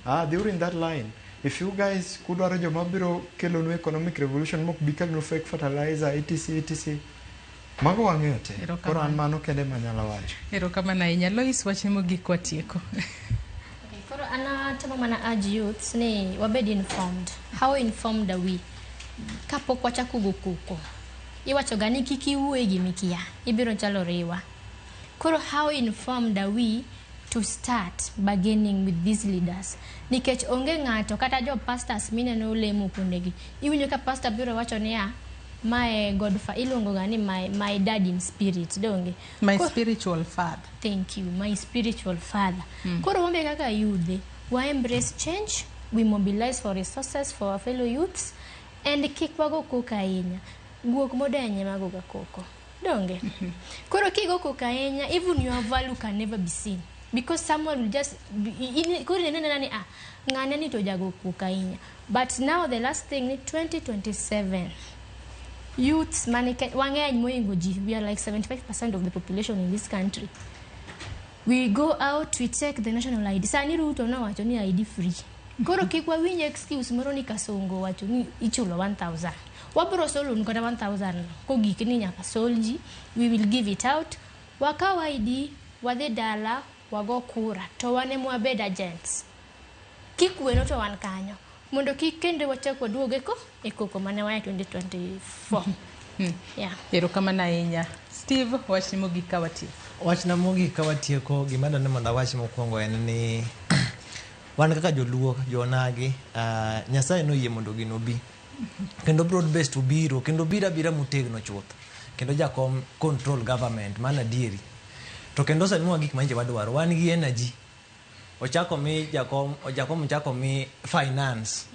ah, dhiuru in that line. If you guys kudwaro joma biro kelonu economic revolution mok bi kelonu fake fertilizer, etc etc, mago wang'eyo te. Koro an mano kende manyalo wacho. Erokamano ahinya. Lois, wachni mogik watieko. Okay, koro an atemo mana urge youths ni wabed informed. How informed are we? Kapok wachako go koko, iwacho ga ni kik iwuo e gimikia, ibiro chalo riwa. Koro how informed are we to start bargaining with these leaders? Nikech onge ng'ato kata jo pastors mineno lemo kuondegi. Iwinjo ka pastor biro wacho niya, mae godfa iluongo ga ni my dad in spirit, donge? My spiritual father. Thank you, my spiritual father. Koro wambe kaka yudhe, wa embrace change, we mobilize for resources for our fellow youths, and kik wago koko ahinya. Guok modenyo ema goga koko. Donge? Koro kigo koko ahinya, even your value can never be seen. Because someone will just, koro ineno nena ni, ah, ng'ane ni to jago koko ahinya. But now the last thing ni 2027, youths mane wang'eny moingo ji, we are like 75% of the population in this country. We go out, we check the national ID. Sani Ruto nowacho ni ID free. Koro kik wawinj excuse moro ni Kasongo wacho ni ichulo 1000. Wabro solonu kata 1000 no. Kogik ni nyaka sol ji, we will give it out. Wakaw ID, wadhi dala, wago kura, to wan ema wabed agents. Kikweno to wan kanyo. Mondo kik kendo wachak waduog e koko mane waya 2024. Yeah. Erokamano ahinya. Steve, wachni mogik ka watieko. Wachna mogik ka watieko, gima adwaro ni mondo awach mokwongo en ni wan kaka joluo, jonagi, Nyasaye noyie mondo gino obi. Kendo broad based obiro, kendo obiro abira motegno chuth. Kendo jakom control government, mano adieri. To kendo osemiwa gik manyiche wadwaro, wan gi energy. Ochako mi jakom, jakom ochako mi finance.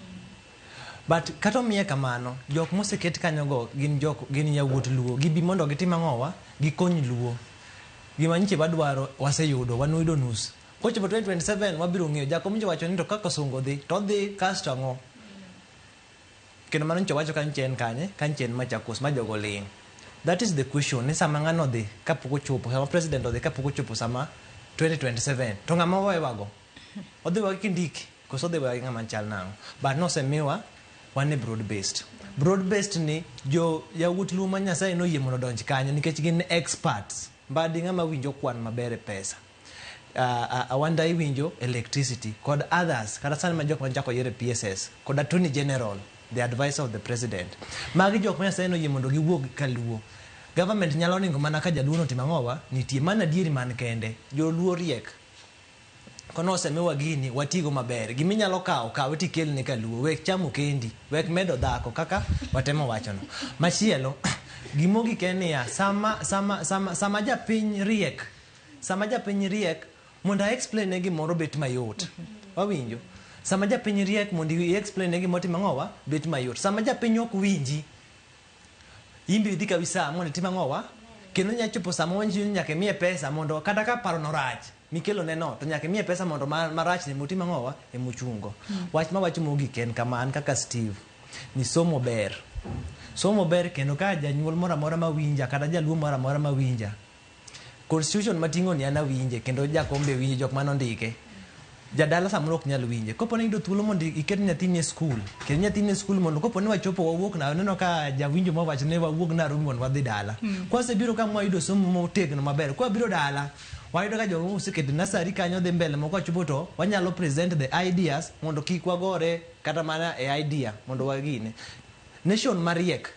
But kata omiye kamano, jok moseket kanyogo gin jok gin yawuot Luo. Gibi mondo gitim ang'owa? Gikony Luo. Gima nyiche wadwaro waseyudo, wan wayudo nus. Kochopo 2027 wabiro ng'eyo. Jakom nyocha wacho ni to kaka Kasongo dhi, to odhi kasto ang'o? Kendo mano nyocha wacho ka nyocha en kanye? Ka nyocha en Machakos ma jogo ling'. That is the question ni sama ng'ano odhi kapok ochopo, sama president odhi kapok ochopo sama 2027 to ng'ama owewago? Odhi wewa gi Kindiki koso odhi wewa gi ng'ama chal nang'o? But nosemiwa wan e broad based. Broad based ni jo yawuot Luo ma Nyasaye noyie mondo odonj kanyo nikech gin experts. Mbadi ng'ama winjo kwan maber e pesa. Awanda iwinjo electricity kod others kata sani ma jok machako yiero e PSS kod Attorney General the advisor of the president. Magi jok ma Nyasaye noyie mondo giwuog kaluo. Government nyalo ringo mana ka jaluo no otimo ang'owa? Nitie. Mano adieri man kende. Joluo riek. Kono osemiwa gini, watigo maber. Gima inyalo kawo, kawe tikelne kaluo. Wek chamo kendi. Wek medo dhako kaka watemo wachono. Machielo, gimogik en niya, sama, sama, sama, sama japiny riek, sama japiny riek, mondo a explain ne gimoro bet mayot. Wawinjo? Sama japiny riek mondo i explain ne gimoro timo ang'owa? Bet mayot. Sama japiny ok winji, in be idhi kawi saa mondo itim ang'owa? Kendo nyalo chopo sama wanyiso ni nyaka imiye pesa mondo kata ka paro no rach mikelo ne no to nyaka imiye pesa mondo marach ni motim ang'owa emochungo. Wach mawacho mogik en kama an kaka Steve ni somo ber. Somo ber kendo ka janyuol moro amora mawinja kata jaluo moro amora mawinja constitution mating'o ni an awinje kendo jakom be winje jok mane ondike. Jadala samoro ok nyal winje. Kopo ni iyudo thuolo mondo iket nyathini e skul, ket nyathini e skul mondo kopo ni wachopo wawuok na aneno ka jawinjo mowacho ni wawuok Nairobi mondo wadhi dala. Kwasebiro ka mwayudo somo motegno maber, kwabiro dala, wayudo ka jogo oseketo nursery kanyo dhi mbele moko wachopo to wanyalo present the ideas mondo kik wagore kata mana e idea mondo wagine. Nation mariek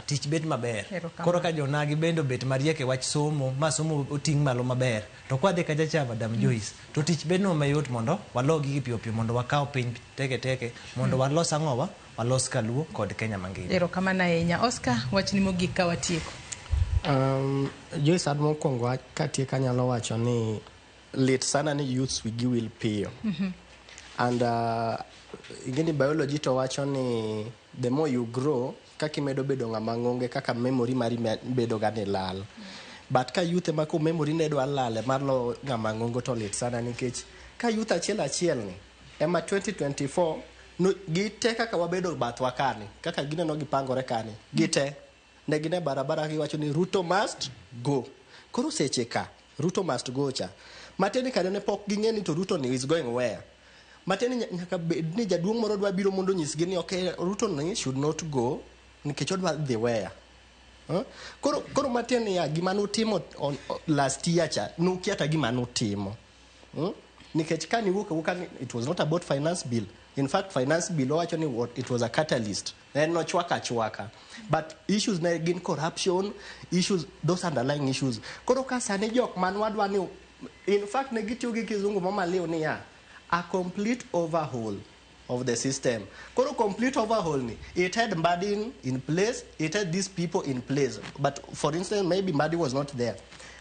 tich bet maber. Koro ka jonagi bende obet mariek e wach somo, ma somo oting' malo maber, to kwadhi kacha cha Madam Joyce, to tich bednwa mayot mondo walo gigi piyo piyo mondo wakaw piny teke teke, mondo walos ang'owa, walos kaluo kod Kenya mangima. Erokamano ahinya. Oscar, wachni mogik ka watieko. Joyce, an mokwongo katieko anyalo wacho ni lit sana ni youths wigi wil piyo. And ing'eni biology to wacho ni the more you grow, kaka imedo bedo ng'ama ng'onge kaka memory mari bedo ga ni lal. But ka youth ema ko memory ne dwa lal ema lo ng'ama ng'ongo to lit sana nikech ka youth achiel achiel ni ema 2024 no, gite kaka wabedo bathwa kani kaka gineno gipangore kani gite ne gine barabara giwacho ni Ruto must go. Koro seche ka Ruto must go cha matiende kare ne pok ging'e ni to Ruto ni is going where. Matiende nyaka bed ni jaduong' moro dwa biro mondo onyisgi ni okay Ruto ni should not go nikech odwa dhi where. Koro, koro matiende niya gima nutimo last year cha nukia ta gima nutimo. Nikech ka niwuok awuoka ni it was not about finance bill. In fact finance bill owacho ni what, it was a catalyst. En nochwaka achwaka. But issues ne gin corruption, issues, those underlying issues. Koro ka sani jok man wadwa ni in fact ne gitiyo gi kizungu mamaliw niya a complete overhaul of the system. Koro complete overhaul ni, it had Mbadi in place, it had these people in place. But for instance, maybe Mbadi was not there.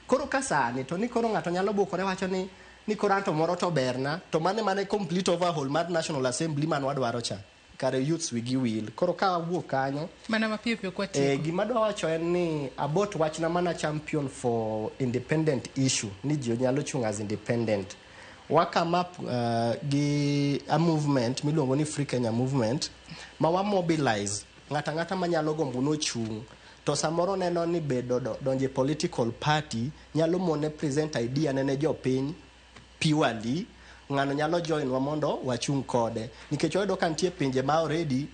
Koro ka sani, to ni koro ng'ato nyalo bukore wacho ni koro anto moro to berna, to mane complete overhaul mar National Assembly man wadwaro cha. Kare youths wigi wil. Koro ka wawuok kanyo, mana mapiyo piyo kwa tieko. Gima adwa wacho en ni about wachna mana champion for independent issue, ni ji nyalo chung' as independent. Wa come up gi a movement miluongo ni Free Kenya Movement ma wa mobilize ng'ata ng'ata manyalo gombo nochung' to samoro neno ni bedo donje political party nyalo mone present idea ne jopiny purely, ng'ano nyalo join wa mondo wachung' kode nikech wayudo ka nitie pinje ma already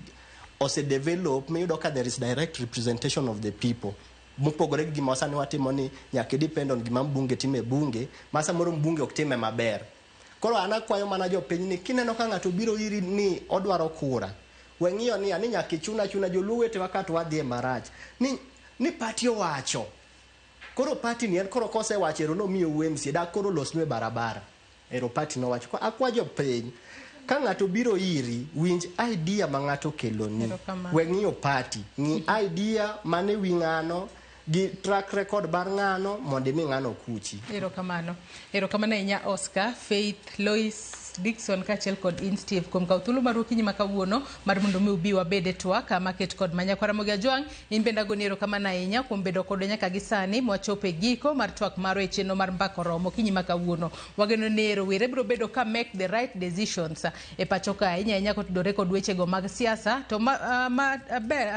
ose develop miyudo ka there is direct representation of the people mopogore gi gima sani watimo ni nyaka depend on gima mbunge timo e bunge ma samoro mbunge ok time maber. Koro an akwayo mana jopiny ni kineno ka ng'ato biro iri ni odwaro kura, we ng'iyo ni ani nyaka ichuna chuna joluo wetewa ka to wadhi e marach ni party owacho. Koro party ni en koro kosewacho ero nomiyo MCA dak koro losnu e barabara. Ero party nowacho. Akwa jopiny ka ng'ato biro iri winj idea ma ng'ato keloni. We ng'iyo party, ng'i idea mane wi ng'ano. gi track record mar ng'ano mondo imi ng'ano kuchi. Erokamano. Erokamano ahinya Oscar, Faith, Lois, Dixon kaachiel kod in Steve kuom kawo thuolo mar okinyi ma kawuono mar mondo mi ubi wabed e twak maket kod ma nyakwar Ramogi Ajwang'. In bende agoni erokamano ahinya kuom bedo kodwa nyaka gi sani mwachopo e giko mar twak marwa e chenro mar Mbaka Oromo okinyi ma kawuono. Wageno ni rowere biro bedo ka make the right decisions e pacho ka ahinya ahinya kotudore kod wechego mag siasa to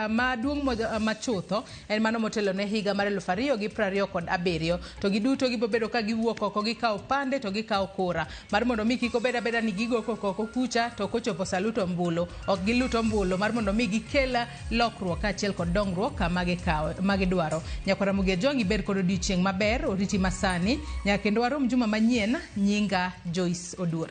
maduong' machutho en mano motelo ne higa mar 2027 to giduto gibiro bedo ka giwuok oko gikawo pande to gikawo kura mar mondo mi kik obed abeda ni gigo koko oko kucha to kochopo sa luto ombulu ok gilut ombulu mar mondo mi gikel lokruok kaachiel kod dongruok kama gikawo ma gidwaro. Nyakwar Ramogi Ajwang' ibed kod odiochieng' maber oriti masani nyaka kendo warom juma manyien nyinga Joyce Oduor.